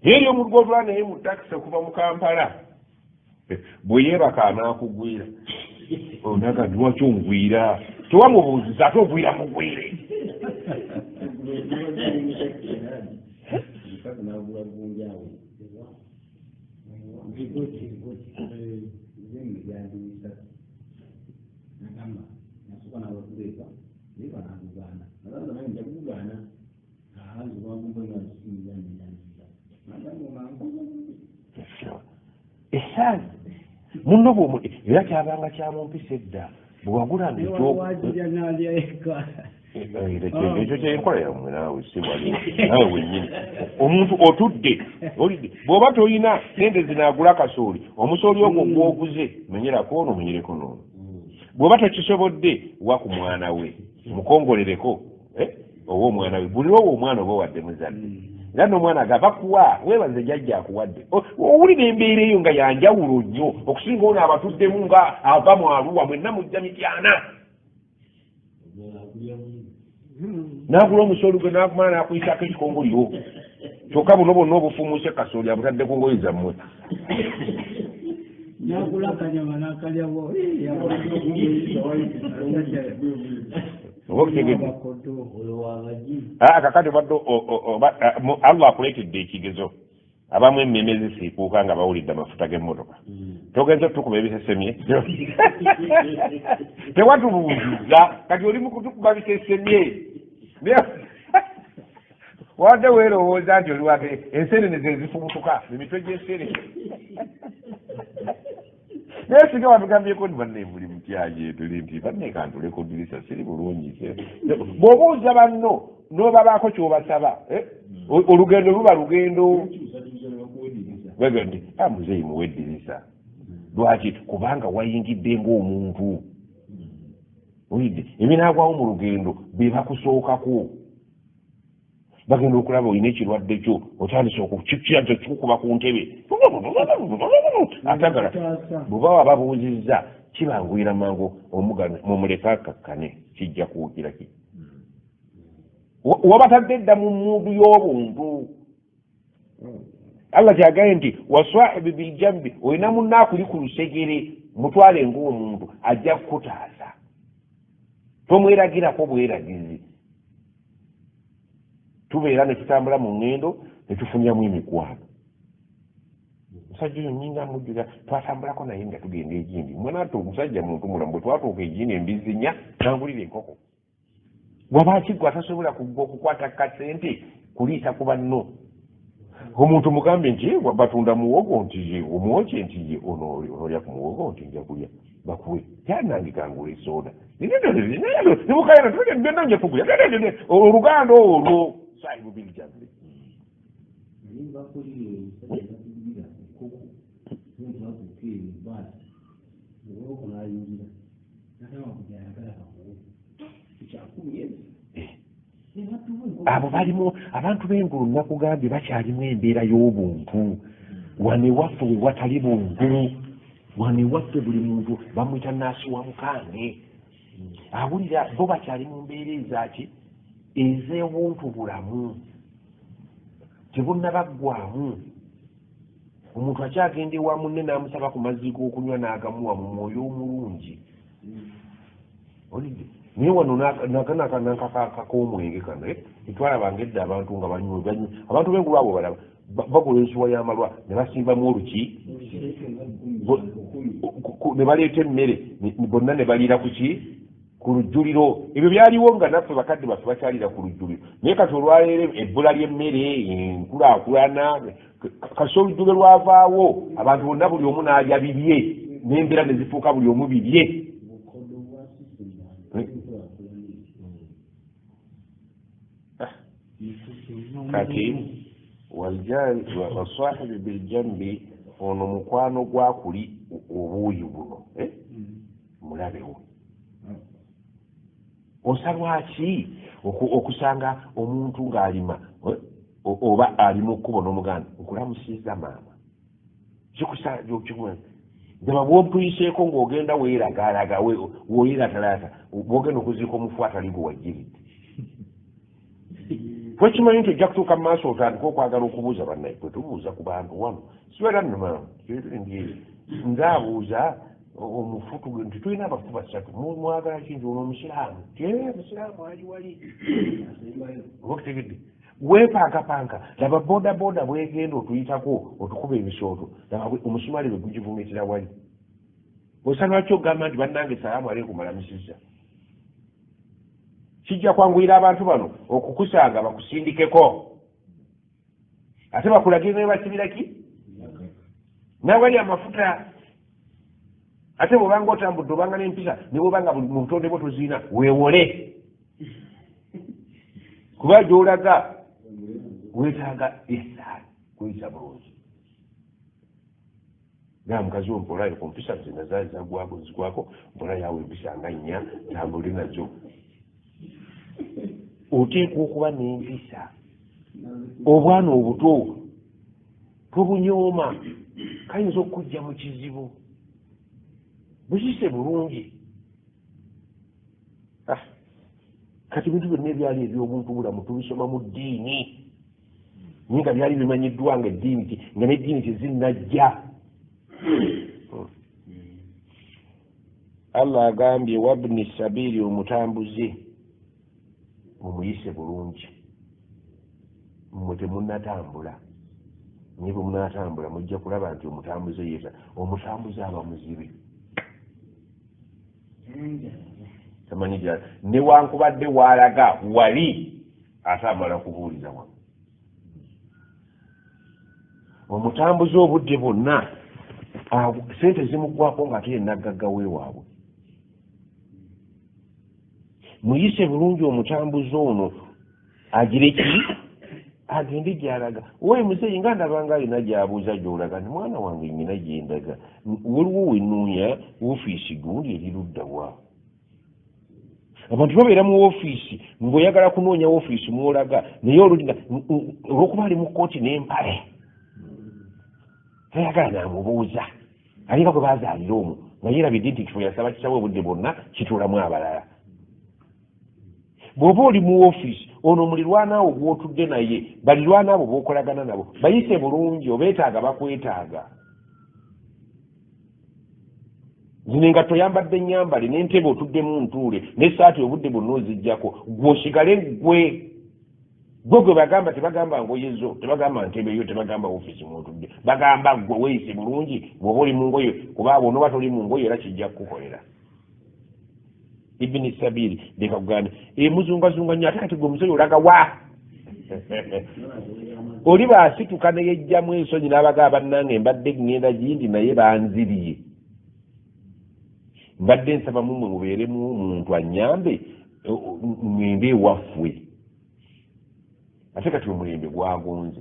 Naye eri omuntu gwotula naye mu takisi okuva mu Kampala, bwe yeebaka anaakugwira onaga nti lwaki ongwira? Tewamubuuziza ate ogwira mugwire. Omukazi n'agula gonjaawo nze emiryango 3, nagamba nasooka nabakuleeta naye banagugaana, nagamba nange nja kugugaana nze wagumba emiryango 3, nagamba onankoze bubi. Esaani. Munno bw'omu era kyabanga kya mu mpisa edda bwe wagulanga Naye ekyo waliwo agirya n'alya yekka. Ekyo kyenkola yammwe naawe si waliwo naawe wennyini omuntu otudde olidde bw'oba tolina sente zinaagula kasooli omusooli ogwo gwoguze menyerako ono omenyereko n'ono bw'oba tokisobodde wa ku mwana we mukongolereko owa omwana we buli lwowa omwana oba owadde muzadde era n'omwana agamba kuwa weebaze jjajja akuwadde owulira embeera eyo nga yanjawulo nnyo okusinga ono abatuddemu nga ava mu Aluwa mwenna mujja Mityana n'agula omusooli gwe n'akumala n'akuyisako ekikongoliro kyokka buno bwonna obufumuuse kasooli abutadde ku ngoye zammwe. N'agula akanyama n'akalyawo. Oba okitegedde? Abakodo. Oyo wabagi. Aa kakati obadde Allah akuleetedde ekigezo abamu emmeeme zisiikuuka nga bawulidde amafuta g'emmotoka togenza otukuba ebisesemye tewatubuuziza kati oli mu kutukuba bisesemye wadde weerowooza nti oli wake ensenene ze zifubutuka emitwe gy'ensenene naye singa watugambyeko nti banne buli mutyaje tuli nti banne kantule ku ddirisa siri bulungi bw'obuuza banno n'obabaako ky'obasaba olugendo luba lugendo wega nti muzeeyi muwe eddirisa lwaki kubanga wayingidde ng'omuntu oyidde ebinaagwawo mu lugendo be bakusookako bagenda okulaba olina ekirwadde kyo otandise okukikira kikukuba ku ntebe atagala bw'oba wababuuzizza kibanguyira mangu mumuleke akakkane kijja kuwukira ki wabatadde dda mu muudu y'obuntu Allah kyagambye nti wasahibi biljambi olina munno akuli ku lusegere mutwale ng'omuntu ajja kukutaasa tomweragirako bweragizi tubeera ne tutambula mu ŋŋendo ne tufuniramu emikwano omusajja oyo nyinga mujjuza twatambulako naye nga tugenda egindi mwana omusajja muntu mulamu bwe twatuuka egindi embizzi nnya nangulira enkoko waba ki gwe atasobola kugwa okukwata kasente kuliisa ku banno omuntu mugambe nti batunda muwogo nti ye omwokye nti ye ono olya ku muwogo nti nja kulya bakuwe kyanange kangula esoda nimukayana byonna nja kugulya oluganda olwo sahibu biljambi abo balimu abantu b'engulu nakugambye bakyalimu embeera y'obuntu wano ewaffe we watali buntu wano ewaffe buli muntu bamuyita naasi wa mukange awulira bo bakyali mu mbeera ezaki ez'obuntu bulamu tebunnabaggwamu omuntu akyagenda ewa munne n'amusaba ku mazzi g'okunywa n'agamuwa mu mwoyo omulungi olidde naye wano nakak'omwenge kano tetwalabanga edda abantu nga banywa abantu b'engulu abo balaba bagula ensuwa y'amalwa ne basimbamu oluki ne baleeta emmere bonna ne baliira ku ki ku lujjuliro ebyo byaliwo nga naffe bakadde baffe bakyalira ku lujjuliro naye kati olwaleero ebbula ly'emmere enkulaakulana kasi olujjuliro lwavaawo abantu bonna buli omu n'alya bibye n'embeera ne zifuuka buli omu bibye kati wasahibi biljambi ono mukwano gwakuli obuuyi buno mulabewo osalwaki okusanga omuntu ng'alima oba ali mu kkubo n'omuganda nkulamusiza maama ndaba bwotuyiseeko ng'ogenda weeragaalaga weeratalata bwogenda okuziika omufu atali gwe wajjiridde twekimanyi nti ojja kutuuka mu maaso otandike okwagala okubuuza bannaye bwe tubuuza ku bantu wano sibeera nno maama nze abuuza omufu nti tulina abafu basatu mwagala ki nti ono omusiraamu omusiraamu ali wali oba okitegedde weepankapanka laba boda boda bwegenda otuyitako otukuba ebisooto laba omusumaali bwe gugivumitira wali osanga lwaki ogamba nti bannange salaamu aleikum alamisizza kijja kwanguyira abantu bano okukusanga bakusindikeko ate bakulagire naye basibira ki nawali amafuta. Ate bw'obanga otambudde, obanga n'empisa, ne bw'obanga mu butonde bwo toziina, weewole, kuba gy'olaga weetaaga ihsaan, kuyisa bulungi. Nga mukazi wo, mpolayo ku mpisa zina zaali zagwako, zigwako, mpolayo awo empisa nga nnya, tambule nazo. Oteekwa okuba n'empisa. Obwana obuto tobunyooma, kayinza okukujja mu kizibu. Bukise bulungi. Ah, kati ebintu byonna ebyali ebyobuntu bulamu tubisoma mu ddiini, naye nga byali bimanyiddwa nga eddiini, nga n'eddiini tezinnajja. Allah agambye wabni sabiiri, omutambuze mumuyise bulungi. Mmwe temunnatambula, naye bwe munaatambula mujja kulaba nti omutambuze yeeta omutambuze aba muzibe, tamanyi gyala, newankubadde waalaga wali, ate amala kubuuliza wano. Omutambuze obudde bwonna sente zimuggwako ng'ate ye naggagga weewaabwe. Muyise bulungi omutambuze ono, agire ki, agende gy'alaga. Owe muzeeyi, nga ndabanga alina gy'abuuza gy'olaga, nti mwana wange nyina gyendaga, waliwo wenoonya ofiisi gundi eri ludda wa? Abantu babeera mu ofiisi ng'oyagala kunoonya ofiisi mw'olaga, naye olwokuba ali mu kkooti n'empale tayagala namubuuza, alinga gwe bazaalira omwo nga yeerabidde nti ekifo yasaba kisawo obudde bwonna kituulamu abalala. Bw'oba oli mu ofiisi, ono mulirwanaawo gw'otudde naye, balirwana abo b'okolagana nabo, bayise bulungi, obeetaaga, bakwetaaga. Zino engatto oyambadde nyambale, n'entebe otuddemu ntuule, n'essaati obudde bwonna oziggyako, gwe osigale ggwe. Gwe gwe bagamba, tebagamba ngoye zo, tebagamba ntebe yo, tebagamba ofiisi mw'otudde, bagamba ggwe. Weeyise bulungi bw'oba oli mu ngoye, kuba bw'onooba toli mu ngoye era kijja kukukolera. Ibini sabiiri, leka kugamba emuzungazunga nnyo. Ate kati gwe muzeeyi olaga wa? Oli baasituka ne yejjamu ensonyi n'abagamba, bannange, mbadde ŋŋenda gindi naye banziriye, mbadde nsaba mumwe mubeeremu omuntu annyambe ŋŋende ewaffe. Ate kati omulembe gwagonze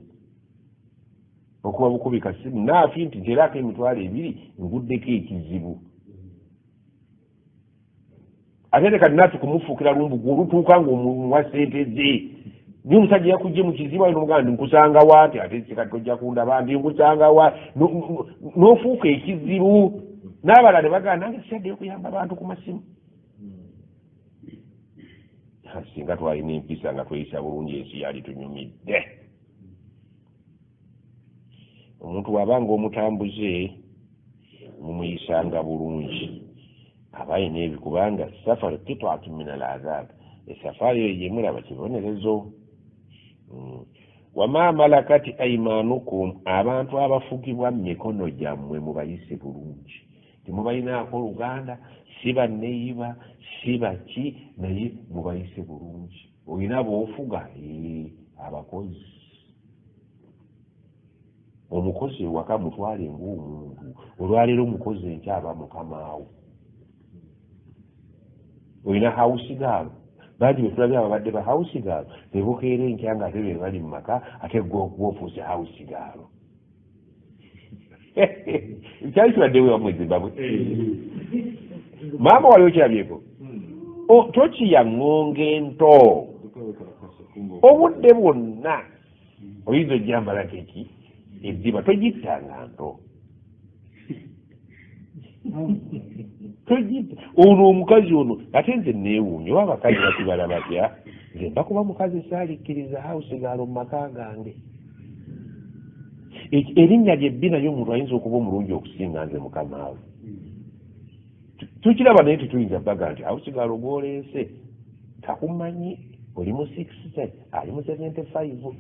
okuba bukubi kasimu naafi nti nteeraako 20,000, nguddeko ekizibu. Ate ne kati naafi kumufuukira lumbu gwe olutuuka ng'omuwa sente ze, naye omusajja yakujje mu kizibu, alina omugamba nti nkusanga wa? Nti ate kati tojja kundaba, nti nkusanga wa? N'ofuuka ekizibu n'abalala ne bagamba, nange sikyaddeyo kuyamba abantu ku masimu. Singa twalina empisa nga tweyisa bulungi, ensi yali tunyumidde. Omuntu bw'abanga omutambuze mumuyisanga bulungi, aba ayina ebi, kubanga safari qitatu min al azab, esafaari eyo gyemulaba kibonerezo. Wama malakati aimanukum, abantu abafugibwa mu mikono gyammwe mubayise bulungi. Temubalinaako luganda, si banneyiba, si baki, naye mubayise bulungi. Olina b'ofuga, abakozi, omukozi ewaka mutwale ng'omuntu. Olwaleero omukozi, enkya aba mukamaawo. Olina house girl, bangi betulabye ababadde ba house girl ne bukeera enkya nga ate be bali mu maka, ate gwofuuse house girl. Kyali kibaddewo ewammwe Zimbabwe? Maama, wali okirabyeko? Tokiya ŋŋonga ento obudde bwonna, oyinza ojjambalako eki eddiba, togittanga nto, togitta. Ono omukazi ono, ate nze neewuunya oba abakazi bakibala batya. Nze mba kuba mukazi, saalikkiriza house girl mu maka gange. Erinnya lyebbi, naye omuntu ayinza okuba omulungi okusinga nze mukamaawe. Tukiraba, naye tetuyinza baga nti house girl gwoleese takumanyi, oli mu 60, ali mu 75.